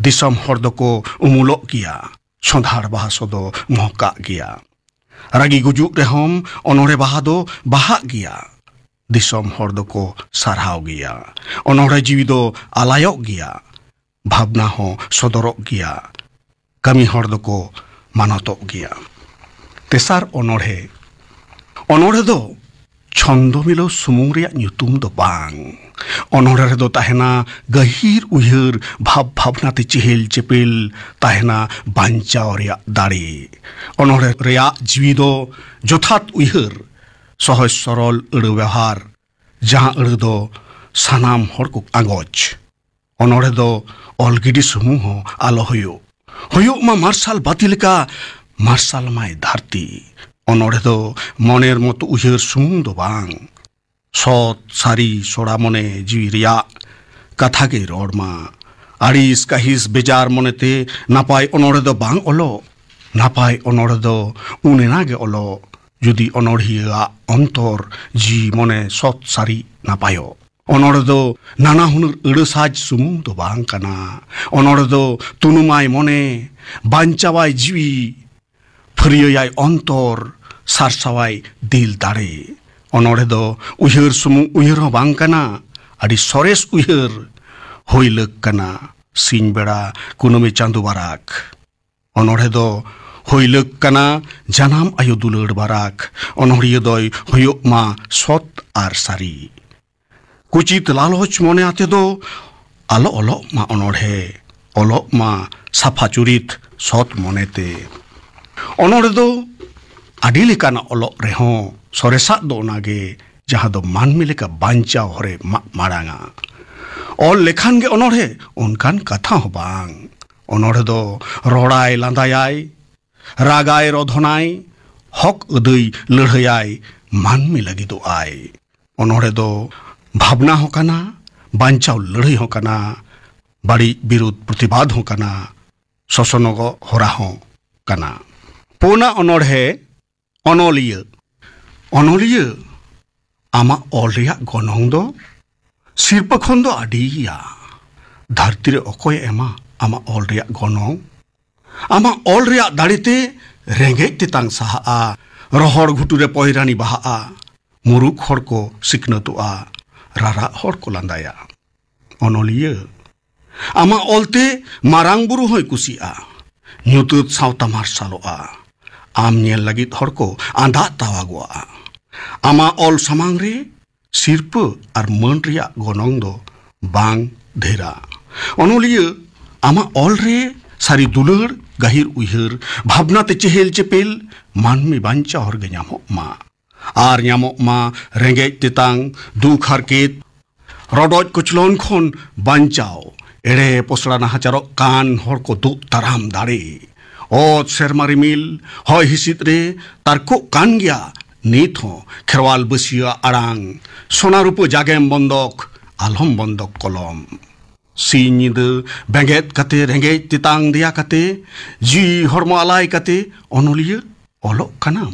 ᱫᱤᱥᱚᱢ ᱦᱚᱲ ᱫᱚᱠᱚ ᱩᱢᱩᱞᱚᱜ ᱜᱮᱭᱟ᱾ ᱥᱚᱸᱫᱷᱟᱲ ᱵᱟᱦᱟ ᱥᱚ ᱫᱚ ᱢᱚᱦᱠᱟᱜ ᱜᱮᱭᱟ᱾ ᱨᱟᱹᱜᱤ ᱜᱩᱡᱩᱜ ᱨᱮᱦᱚᱸᱢ ᱚᱱᱚᱬᱦᱮ ᱵᱟᱦᱟ ᱫᱚ ᱵᱟᱦᱟᱜ ᱜᱮᱭᱟ᱾ ᱫᱤᱥᱚᱢ ᱦᱚᱲ ᱫᱚᱠᱚ ᱥᱟᱨᱦᱟᱣ ᱜᱮᱭᱟ᱾ ᱚᱱᱚᱬᱦᱮ ᱡᱤᱣᱤ ᱫᱚ ᱟᱞᱟᱭᱚᱜ ᱜᱮᱭᱟ᱾ ᱵᱷᱟᱵᱽᱱᱟ ᱦᱚᱸ ᱥᱚᱫᱚᱨᱚᱜ ᱜᱮᱭᱟ᱾ ᱠᱟᱹᱢᱤ ᱦᱚᱲ ᱫᱚᱠᱚ ᱢᱟᱱᱚᱛᱚᱜ ᱜᱮᱭᱟ᱾ ᱛᱮᱥᱟᱨ ᱚᱱᱚᱬᱦᱮ᱾ ᱚᱱᱚᱬᱦᱮ ᱫᱚ ᱪᱷᱚᱱᱫᱚ ᱢᱤᱞᱟᱹᱣ ᱥᱩᱢᱩᱝ ᱨᱮᱭᱟᱜ ᱧᱩᱛᱩᱢ ᱫᱚ ᱵᱟᱝ᱾ ᱚᱱᱚᱬᱦᱮ ᱨᱮᱫᱚ ᱛᱟᱦᱮᱱᱟ ᱜᱟᱹᱦᱤᱨ ᱩᱭᱦᱟᱹᱨ, ᱵᱷᱟᱵᱽ ᱵᱷᱟᱵᱽᱱᱟ ᱛᱮ ᱪᱮᱦᱮᱞ ᱪᱮᱯᱮᱞ, ᱛᱟᱦᱮᱱᱟ ᱵᱟᱧᱪᱟᱣ ᱨᱮᱭᱟᱜ ᱫᱟᱲᱮ᱾ ᱚᱱᱚᱬᱦᱮ ᱨᱮᱭᱟᱜ ᱡᱤᱣᱤ ᱫᱚ ᱡᱚᱛᱷᱟᱛ ᱩᱭᱦᱟᱹᱨ, ᱥᱚᱦᱚᱡ ᱥᱚᱨᱚᱞ ᱟᱹᱲᱟᱹ ᱵᱮᱣᱦᱟᱨ, ᱡᱟᱦᱟᱸ ᱟᱹᱲᱟᱹ ᱫᱚ ᱥᱟᱱᱟᱢ ᱦᱚᱲ ᱠᱚ ᱟᱸᱜᱚᱪ᱾ ᱚᱱᱚᱬᱦᱮ ᱫᱚ ᱚᱞ ᱜᱤᱰᱤ ᱥᱩᱢᱩᱝ ᱦᱚᱸ ᱟᱞᱚ ᱦᱩᱭᱩᱜ᱾ ᱦᱩᱭᱩᱜ ᱢᱟ ᱢᱟᱨᱥᱟᱞ ᱵᱟᱹᱛᱤ ᱞᱮᱠᱟ, ᱢᱟᱨᱥᱟᱞ ᱢᱟᱭ ᱫᱷᱟᱹᱨᱛᱤ᱾ ᱚᱱᱚᱬᱦᱮ ᱫᱚ ᱢᱚᱱᱮᱨ ᱢᱚᱛᱚ ᱩᱭᱦᱟᱹᱨ ᱥᱩᱢᱩᱝ ᱫᱚ ᱵᱟᱝ᱾ ᱥᱚᱛ, ᱥᱟᱹᱨᱤ, ᱥᱚᱲᱟ ᱢᱚᱱᱮ ᱡᱤᱣᱤ ᱨᱮᱭᱟᱜ ᱠᱟᱛᱷᱟ ᱜᱮ ᱨᱚᱲ ᱢᱟ᱾ ᱟᱹᱲᱤᱥ ᱠᱟᱹᱦᱤᱥ ᱵᱮᱡᱟᱨ ᱢᱚᱱᱮᱛᱮ ᱱᱟᱯᱟᱭ ᱚᱱᱚᱬᱦᱮ ᱫᱚ ᱵᱟᱝ ᱚᱞᱚᱜ᱾ ᱱᱟᱯᱟᱭ ᱚᱱᱚᱬᱦᱮ ᱫᱚ ᱩᱱ ᱮᱱᱟ ᱜᱮ ᱚᱞᱚᱜ, ᱡᱩᱫᱤ ᱚᱱᱚᱬᱦᱤᱭᱟᱹᱣᱟᱜ ᱚᱱᱛᱚᱨ ᱡᱤᱣᱤ ᱢᱚᱱᱮ ᱥᱚᱛ ᱥᱟᱹᱨᱤ ᱱᱟᱯᱟᱭᱚᱜ᱾ ᱚᱱᱚᱬᱦᱮ ᱫᱚ ᱱᱟᱱᱟ ᱦᱩᱱᱟᱹᱨ ᱟᱹᱲᱟᱹ ᱥᱟᱡᱽ ᱥᱩᱢᱩᱝ ᱫᱚ ᱵᱟᱝ ᱠᱟᱱᱟ᱾ ᱚᱱᱚᱬᱦᱮ ᱫᱚ ᱛᱩᱱᱩᱢᱟᱭ ᱢᱚᱱᱮ, ᱵᱟᱧᱪᱟᱣᱟᱭ ᱡᱤᱣᱤ, ᱯᱷᱟᱹᱨᱭᱟᱹᱭᱟᱭ ᱚᱱᱛᱚᱨ, ᱥᱟᱨᱥᱟᱣᱟᱭ ᱫᱤᱞ ᱫᱟᱲᱮ᱾ ᱚᱱᱚᱬᱦᱮ ᱫᱚ ᱩᱭᱦᱟᱹᱨ ᱥᱩᱢᱩᱝ ᱩᱭᱦᱟᱹᱨ ᱦᱚᱸ ᱵᱟᱝ ᱠᱟᱱᱟ, ᱟᱹᱰᱤ ᱥᱚᱨᱮᱥ ᱩᱭᱦᱟᱹᱨ᱾ ᱦᱩᱭ ᱞᱟᱹᱠ ᱠᱟᱱᱟ ᱥᱤᱧ ᱵᱮᱲᱟ ᱠᱩᱱᱟᱹᱢᱤ ᱪᱟᱸᱫᱚ ᱵᱟᱨᱟᱠ᱾ ᱚᱱᱚᱬᱦᱮ ᱫᱚ ᱦᱩᱭ ᱞᱟᱹᱠ ᱠᱟᱱᱟ ᱡᱟᱱᱟᱢ ᱟᱭᱳ ᱫᱩᱞᱟᱹᱲ ᱵᱟᱨᱟᱠ᱾ ᱚᱱᱚᱬᱦᱤᱭᱟᱹ ᱫᱚᱭ ᱦᱩᱭᱩᱜ ᱢᱟ ᱥᱚᱛ ᱟᱨ ᱥᱟᱹᱨᱤ᱾ ᱠᱩᱪᱤᱛ ᱞᱟᱞᱚᱪ ᱢᱚᱱᱮ ᱟᱛᱮ ᱫᱚ ᱟᱞᱚ ᱚᱞᱚᱜ ᱢᱟ ᱚᱱᱚᱬᱦᱮ᱾ ᱚᱞᱚᱜ ᱢᱟ ᱥᱟᱯᱷᱟ ᱪᱩᱨᱤᱛ ᱥᱚᱛ ᱢᱚᱱᱮᱛᱮ᱾ ᱚᱱᱚᱬᱦᱮ ᱫᱚ ᱟᱹᱰᱤ ᱞᱮᱠᱟᱱᱟᱜ ᱚᱞᱚᱜ ᱨᱮᱦᱚᱸ ᱥᱚᱨᱮᱥᱟᱜ ᱫᱚ ᱚᱱᱟᱜᱮ, ᱡᱟᱦᱟᱸ ᱫᱚ ᱢᱟᱹᱱᱢᱤ ᱞᱮᱠᱟ ᱵᱟᱧᱪᱟᱣ ᱦᱚᱨᱮ ᱢᱟᱜ ᱢᱟᱲᱟᱝᱟ᱾ ᱚᱞ ᱞᱮᱠᱷᱟᱱ ᱜᱮ ᱚᱱᱚᱬᱦᱮ, ᱚᱱᱠᱟᱱ ᱠᱟᱛᱷᱟ ᱦᱚᱸ ᱵᱟᱝ᱾ ᱚᱱᱚᱬᱦᱮ ᱫᱚ ᱨᱚᱲᱟᱭ, ᱞᱟᱸᱫᱟᱭᱟᱭ, ᱨᱟᱜᱟᱭ, ᱨᱚᱫᱷᱚᱱᱟᱭ, ᱦᱚᱠ ᱟᱹᱫᱟᱹᱭ ᱞᱟᱹᱲᱦᱟᱹᱭᱟᱭ, ᱢᱟᱹᱱᱢᱤ ᱞᱟᱹᱜᱤᱫᱚᱜ ᱟᱭ᱾ ᱚᱱᱚᱬᱦᱮ ᱫᱚ ᱵᱷᱟᱵᱽᱱᱟ ᱦᱚᱸ ᱠᱟᱱᱟ, ᱵᱟᱧᱪᱟᱣ ᱞᱟᱹᱲᱦᱟᱹᱭ ᱦᱚᱸ ᱠᱟᱱᱟ, ᱵᱟᱹᱲᱤᱡ ᱵᱤᱨᱩᱫᱷ ᱯᱨᱚᱛᱤᱵᱟᱫ ᱦᱚᱸ ᱠᱟᱱᱟ, ᱥᱚᱥᱚᱱᱚᱜᱚᱜ ᱦᱚᱨᱟ ᱦᱚᱸ ᱠᱟᱱᱟ᱾ ᱯᱩᱱᱟᱜ ᱚᱱᱚᱬᱦᱮ, ᱚᱱᱚᱞᱤᱭᱟᱹ᱾ ᱚᱱᱚᱞᱤᱭᱟᱹ, ᱟᱢᱟᱜ ᱚᱞ ᱨᱮᱭᱟᱜ ᱜᱚᱱᱚᱝ ᱫᱚ ᱥᱤᱨᱯᱟᱹ ᱠᱷᱚᱱ ᱫᱚ ᱟᱹᱰᱤ ᱜᱮᱭᱟ᱾ ᱫᱷᱟᱹᱨᱛᱤ ᱨᱮ ᱚᱠᱚᱭᱮ ᱮᱢᱟ ᱟᱢᱟᱜ ᱚᱞ ᱨᱮᱭᱟᱜ ᱜᱚᱱᱚᱝ? ᱟᱢᱟᱜ ᱚᱞ ᱨᱮᱭᱟᱜ ᱫᱟᱲᱮᱛᱮ ᱨᱮᱸᱜᱮᱡ ᱛᱮᱛᱟᱝ ᱥᱟᱦᱟᱜᱼᱟ, ᱨᱚᱦᱚᱲ ᱜᱷᱩᱴᱩ ᱨᱮ ᱯᱚᱭᱨᱟᱱᱤ ᱵᱟᱦᱟᱜᱼᱟ, ᱢᱩᱨᱩᱠ ᱦᱚᱲ ᱠᱚ ᱥᱤᱠᱷᱱᱟᱹᱛᱚᱜᱼᱟ, ᱨᱟᱨᱟᱜ ᱦᱚᱲ ᱠᱚ ᱞᱟᱸᱫᱟᱭᱟ᱾ ᱚᱱᱚᱞᱤᱭᱟᱹ, ᱟᱢᱟᱜ ᱚᱞᱛᱮ ᱢᱟᱨᱟᱝ ᱵᱩᱨᱩ ᱦᱚᱸᱭ ᱠᱩᱥᱤᱜᱼᱟ, ᱧᱩᱛᱟᱹᱛ ᱥᱟᱶᱛᱟ ᱢᱟᱨᱥᱟᱞᱚᱜᱼᱟ, ᱟᱢ ᱧᱮᱞ ᱞᱟᱹᱜᱤᱫ ᱦᱚᱲ ᱠᱚ ᱟᱸᱫᱟᱜ ᱛᱟᱣᱟᱜᱚᱜᱼᱟ᱾ ᱟᱢᱟᱜ ᱚᱞ ᱥᱟᱢᱟᱝ ᱨᱮ ᱥᱤᱨᱯᱟᱹ ᱟᱨ ᱢᱟᱹᱱ ᱨᱮᱭᱟᱜ ᱜᱚᱱᱚᱝ ᱫᱚ ᱵᱟᱝ ᱰᱷᱮᱨᱟ᱾ ᱚᱱᱚᱞᱤᱭᱟᱹ, ᱟᱢᱟᱜ ᱚᱞ ᱨᱮ ᱥᱟᱹᱨᱤ ᱫᱩᱞᱟᱹᱲ, ᱜᱟᱹᱦᱤᱨ ᱩᱭᱦᱟᱹᱨ, ᱵᱷᱟᱵᱽᱱᱟ ᱛᱮ ᱪᱮᱦᱮᱞ ᱪᱮᱯᱮᱞ ᱢᱟᱹᱱᱢᱤ ᱵᱟᱧᱪᱟᱣ ᱦᱚᱨ ᱜᱮ ᱧᱟᱢᱚᱜ ᱢᱟ᱾ ᱟᱨ ᱧᱟᱢᱚᱜ ᱢᱟ ᱨᱮᱸᱜᱮᱡ ᱛᱮᱛᱟᱝ, ᱫᱩᱠ ᱦᱟᱨᱠᱮᱛ, ᱨᱚᱰᱚᱡ ᱠᱚᱪᱞᱚᱱ ᱠᱷᱚᱱ ᱵᱟᱧᱪᱟᱣ᱾ ᱮᱲᱮ ᱯᱚᱥᱲᱟ ᱱᱟᱦᱟᱪᱟᱨᱚᱜ ᱠᱟᱱ ᱦᱚᱲ ᱠᱚ ᱫᱩᱜ ᱫᱟᱨᱟᱢ ᱫᱟᱲᱮ᱾ ᱚᱛ ᱥᱮᱨᱢᱟ ᱨᱤᱢᱤᱞ ᱦᱚᱭ ᱦᱤᱸᱥᱤᱫ ᱨᱮ ᱛᱟᱨᱠᱚᱜ ᱠᱟᱱ ᱜᱮᱭᱟ ᱱᱤᱛ ᱦᱚᱸ ᱠᱷᱮᱨᱣᱟᱞ ᱵᱟᱹᱥᱤᱭᱟᱹ ᱟᱲᱟᱝ᱾ ᱥᱚᱱᱟ ᱨᱩᱯᱟᱹ ᱡᱟᱜᱮᱢ ᱵᱚᱱᱫᱚᱠ, ᱟᱞᱚᱢ ᱵᱚᱱᱫᱚᱠ ᱠᱚᱞᱚᱢ᱾ ᱥᱤᱧ ᱧᱤᱫᱟᱹ ᱵᱮᱸᱜᱮᱫ ᱠᱟᱛᱮ, ᱨᱮᱸᱜᱮᱡ ᱛᱮᱛᱟᱝ ᱫᱮᱭᱟ ᱠᱟᱛᱮ, ᱡᱤᱣᱤ ᱦᱚᱲᱢᱚ ᱟᱞᱟᱭ ᱠᱟᱛᱮ ᱚᱱᱚᱞᱤᱭᱟᱹ ᱚᱞᱚᱜ ᱠᱟᱱᱟᱢ᱾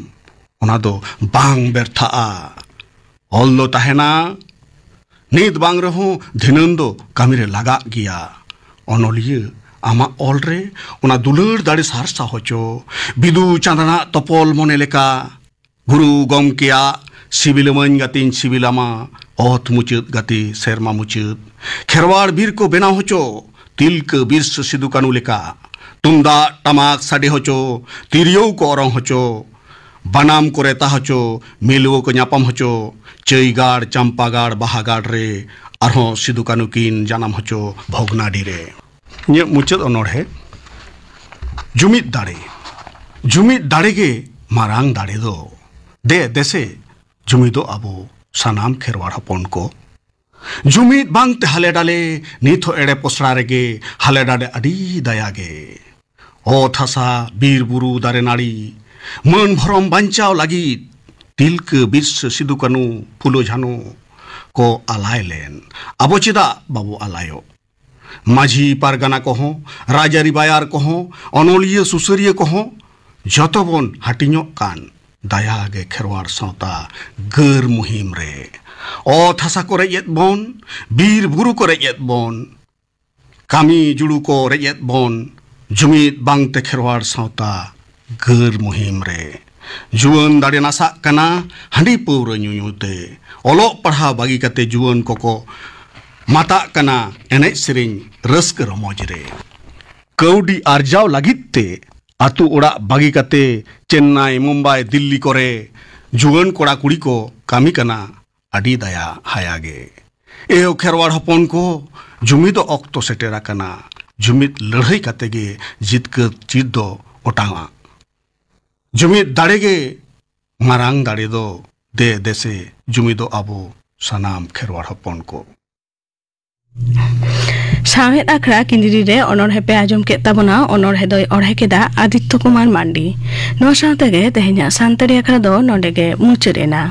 ᱚᱱᱟ ᱫᱚ ᱵᱟᱝ ᱵᱮᱨᱛᱷᱟᱜᱼᱟ᱾ ᱚᱞ ᱫᱚ ᱛᱟᱦᱮᱱᱟ, ᱱᱤᱛ ᱵᱟᱝ ᱨᱮᱦᱚᱸ ᱫᱷᱤᱱᱟᱹᱱ ᱫᱚ ᱠᱟᱹᱢᱤᱨᱮ ᱞᱟᱜᱟᱜ ᱜᱮᱭᱟ᱾ ᱚᱱᱚᱞᱤᱭᱟᱹ, ᱟᱢᱟᱜ ᱚᱞ ᱨᱮ ᱚᱱᱟ ᱫᱩᱞᱟᱹᱲ ᱫᱟᱲᱮ ᱥᱟᱨᱥᱟ ᱦᱚᱪᱚ, ᱵᱤᱫᱩ ᱪᱟᱸᱫᱟᱱᱟᱜ ᱛᱚᱯᱚᱞ ᱢᱚᱱᱮ ᱞᱮᱠᱟ᱾ ᱜᱩᱨᱩ ᱜᱚᱢᱠᱮᱭᱟᱜ "ᱥᱤᱵᱤᱞᱟᱹᱢᱟᱹᱧ ᱜᱟᱛᱮᱧ ᱥᱤᱵᱤᱞᱟᱢᱟ", ᱚᱛ ᱢᱩᱪᱟᱹᱫ ᱜᱟᱛᱮ ᱥᱮᱨᱢᱟ ᱢᱩᱪᱟᱹᱫ, ᱠᱷᱮᱨᱣᱟᱲ ᱵᱤᱨ ᱠᱚ ᱵᱮᱱᱟᱣ ᱦᱚᱪᱚ, ᱛᱤᱞᱠᱟᱹ ᱵᱤᱨᱥᱟᱹ ᱥᱤᱫᱩ ᱠᱟᱹᱱᱩ ᱞᱮᱠᱟ᱾ ᱛᱩᱢᱫᱟᱜ ᱴᱟᱢᱟᱠ ᱥᱟᱰᱮ ᱦᱚᱪᱚ, ᱛᱤᱨᱭᱳ ᱠᱚ ᱚᱨᱚᱝ ᱦᱚᱪᱚ, ᱵᱟᱱᱟᱢ ᱠᱚ ᱨᱮᱛᱟ ᱦᱚᱪᱚ, ᱢᱤᱞᱣᱟᱹ ᱠᱚ ᱧᱟᱯᱟᱢ ᱦᱚᱪᱚ, ᱪᱟᱹᱭᱜᱟᱲ, ᱪᱟᱢᱯᱟᱜᱟᱲ, ᱵᱟᱦᱟᱜᱟᱲ ᱨᱮ ᱟᱨᱦᱚᱸ ᱥᱤᱫᱩ ᱠᱟᱹᱱᱩ ᱠᱤᱱ ᱡᱟᱱᱟᱢ ᱦᱚᱪᱚ ᱵᱷᱚᱜᱽᱱᱟᱰᱤ ᱨᱮ᱾ ᱤᱧᱟᱹᱜ ᱢᱩᱪᱟᱹᱫ ᱚᱱᱚᱬᱦᱮ, ᱡᱩᱢᱤᱫ ᱫᱟᱲᱮ᱾ ᱡᱩᱢᱤᱫ ᱫᱟᱲᱮ ᱜᱮ ᱢᱟᱨᱟᱝ ᱫᱟᱲᱮ ᱫᱚ᱾ ᱫᱮ ᱫᱮᱥᱮ ᱡᱩᱢᱤᱫᱚᱜ ᱟᱵᱚ ᱥᱟᱱᱟᱢ ᱠᱷᱮᱨᱣᱟᱲ ᱦᱚᱯᱚᱱ ᱠᱚ᱾ ᱡᱩᱢᱤᱫ ᱵᱟᱝᱛᱮ ᱦᱟᱞᱮ ᱰᱟᱞᱮ, ᱱᱤᱛ ᱦᱚᱸ ᱮᱲᱮ ᱯᱚᱥᱲᱟ ᱨᱮᱜᱮ ᱦᱟᱞᱮ ᱰᱟᱞᱮ ᱟᱹᱰᱤ ᱫᱟᱭᱟ ᱜᱮ᱾ ᱚᱛ ᱦᱟᱥᱟ, ᱵᱤᱨ ᱵᱩᱨᱩ, ᱫᱟᱨᱮ ᱱᱟᱹᱲᱤ, ᱢᱟᱹᱱ ᱵᱷᱚᱨᱚᱢ ᱵᱟᱧᱪᱟᱣ ᱞᱟᱹᱜᱤᱫ ᱛᱤᱞᱠᱟᱹ, ᱵᱤᱨᱥᱟᱹ, ᱥᱤᱫᱩ ᱠᱟᱹᱱᱩ, ᱯᱷᱩᱞᱳ ᱡᱷᱟᱱᱳ ᱠᱚ ᱟᱞᱟᱭ ᱞᱮᱱ᱾ ᱟᱵᱚ ᱪᱮᱫᱟᱜ ᱵᱟᱵᱚ ᱟᱞᱟᱭᱚᱜ? ᱢᱟᱹᱡᱷᱤ ᱯᱟᱨᱜᱟᱱᱟ ᱠᱚᱦᱚᱸ, ᱨᱟᱡᱽᱟᱹᱨᱤ ᱵᱟᱭᱟᱨ ᱠᱚᱦᱚᱸ, ᱚᱱᱚᱞᱤᱭᱟᱹ ᱥᱩᱥᱟᱹᱨᱤᱭᱟᱹ ᱠᱚᱦᱚᱸ ᱡᱚᱛᱚ ᱵᱚᱱ ᱦᱟᱹᱴᱤᱧᱚᱜ ᱠᱟᱱ ᱫᱟᱭᱟ ᱜᱮ ᱠᱷᱮᱨᱣᱟᱲ ᱥᱟᱶᱛᱟ ᱜᱟᱹᱨ ᱢᱩᱦᱤᱢ ᱨᱮ᱾ ᱚᱛ ᱦᱟᱥᱟ ᱠᱚ ᱨᱮᱡ ᱮᱫ ᱵᱚᱱ, ᱵᱤᱨ ᱵᱩᱨᱩ ᱠᱚ ᱨᱮᱡ ᱮᱫ ᱵᱚᱱ, ᱠᱟᱹᱢᱤ ᱡᱩᱲᱩ ᱠᱚ ᱨᱮᱡ ᱮᱫ ᱵᱚᱱ, ᱡᱩᱢᱤᱫ ᱵᱟᱝᱛᱮ ᱠᱷᱮᱨᱣᱟᱲ ᱥᱟᱶᱛᱟ ᱜᱟᱹᱨ ᱢᱩᱦᱤᱢ ᱨᱮ᱾ ᱡᱩᱣᱟᱹᱱ ᱫᱟᱲᱮ ᱱᱟᱥᱟᱜ ᱠᱟᱱᱟ ᱦᱟᱺᱰᱤ ᱯᱟᱹᱣᱨᱟᱹ ᱧᱩᱧᱩ ᱛᱮ᱾ ᱚᱞᱚᱜ ᱯᱟᱲᱦᱟᱣ ᱵᱟᱹᱜᱤ ᱠᱟᱛᱮ ᱡᱩᱣᱟᱹᱱ ᱠᱚᱠᱚ ᱢᱟᱛᱟᱜ ᱠᱟᱱᱟ ᱮᱱᱮᱡ ᱥᱮᱨᱮᱧ ᱨᱟᱹᱥᱠᱟᱹ ᱨᱚᱢᱚᱡᱽ ᱨᱮ᱾ ᱠᱟᱹᱣᱰᱤ ᱟᱨᱡᱟᱣ ᱞᱟᱹᱜᱤᱫ ᱛᱮ ᱟᱹᱛᱩ ᱚᱲᱟᱜ ᱵᱟᱹᱜᱤ ᱠᱟᱛᱮ ᱪᱮᱱᱱᱟᱭ, ᱢᱩᱢᱵᱟᱭ, ᱫᱤᱞᱞᱤ ᱠᱚᱨᱮ ᱡᱩᱣᱟᱹᱱ ᱠᱚᱲᱟ ᱠᱩᱲᱤ ᱠᱚ ᱠᱟᱹᱢᱤ ᱠᱟᱱᱟ᱾ ᱟᱹᱰᱤ ᱫᱟᱭᱟ ᱦᱟᱭᱟ ᱜᱮ᱾ ᱮᱦᱳ ᱠᱷᱮᱨᱣᱟᱲ ᱦᱚᱯᱚᱱ ᱠᱚ, ᱡᱩᱢᱤᱫᱚᱜ ᱚᱠᱛᱚ ᱥᱮᱴᱮᱨ ᱟᱠᱟᱱᱟ᱾ ᱡᱩᱢᱤᱫ ᱞᱟᱹᱲᱦᱟᱹᱭ ᱠᱟᱛᱮ ᱜᱮ ᱡᱤᱛᱠᱟᱹᱨ ᱪᱤᱨ ᱫᱚ ᱚᱴᱟᱝᱟ᱾ ᱡᱩᱢᱤᱫ ᱫᱟᱲᱮ ᱜᱮ ᱢᱟᱨᱟᱝ ᱫᱟᱲᱮ ᱫᱚ᱾ ᱫᱮ ᱫᱮᱥᱮ ᱡᱩᱢᱤᱫᱚᱜ ᱟᱵᱚ ᱥᱟᱱᱟᱢ ᱠᱷᱮᱨᱣᱟᱲ ᱦᱚᱯᱚᱱ ᱠᱚ᱾ ᱥᱟᱶᱦᱮᱫ ᱟᱠᱷᱲᱟ ᱠᱤᱸᱫᱽᱨᱤ ᱨᱮ ᱚᱱᱚᱬᱦᱮ ᱯᱮ ᱟᱸᱡᱚᱢ ᱠᱮᱫ ᱛᱟᱵᱚᱱᱟ᱾ ᱚᱱᱚᱬᱦᱮ ᱫᱚᱭ ᱚᱬᱦᱮ ᱠᱮᱫᱟ ᱟᱫᱤᱛᱛᱚ ᱠᱩᱢᱟᱨ ᱢᱟᱱᱰᱤ᱾ ᱱᱚᱣᱟ ᱥᱟᱶ ᱛᱮᱜᱮ ᱛᱮᱦᱮᱧᱟᱜ ᱥᱟᱱᱛᱟᱲᱤ ᱟᱠᱷᱲᱟ ᱫᱚ ᱱᱚᱰᱮ ᱜᱮ ᱢᱩᱪᱟᱹᱫ ᱮᱱᱟ᱾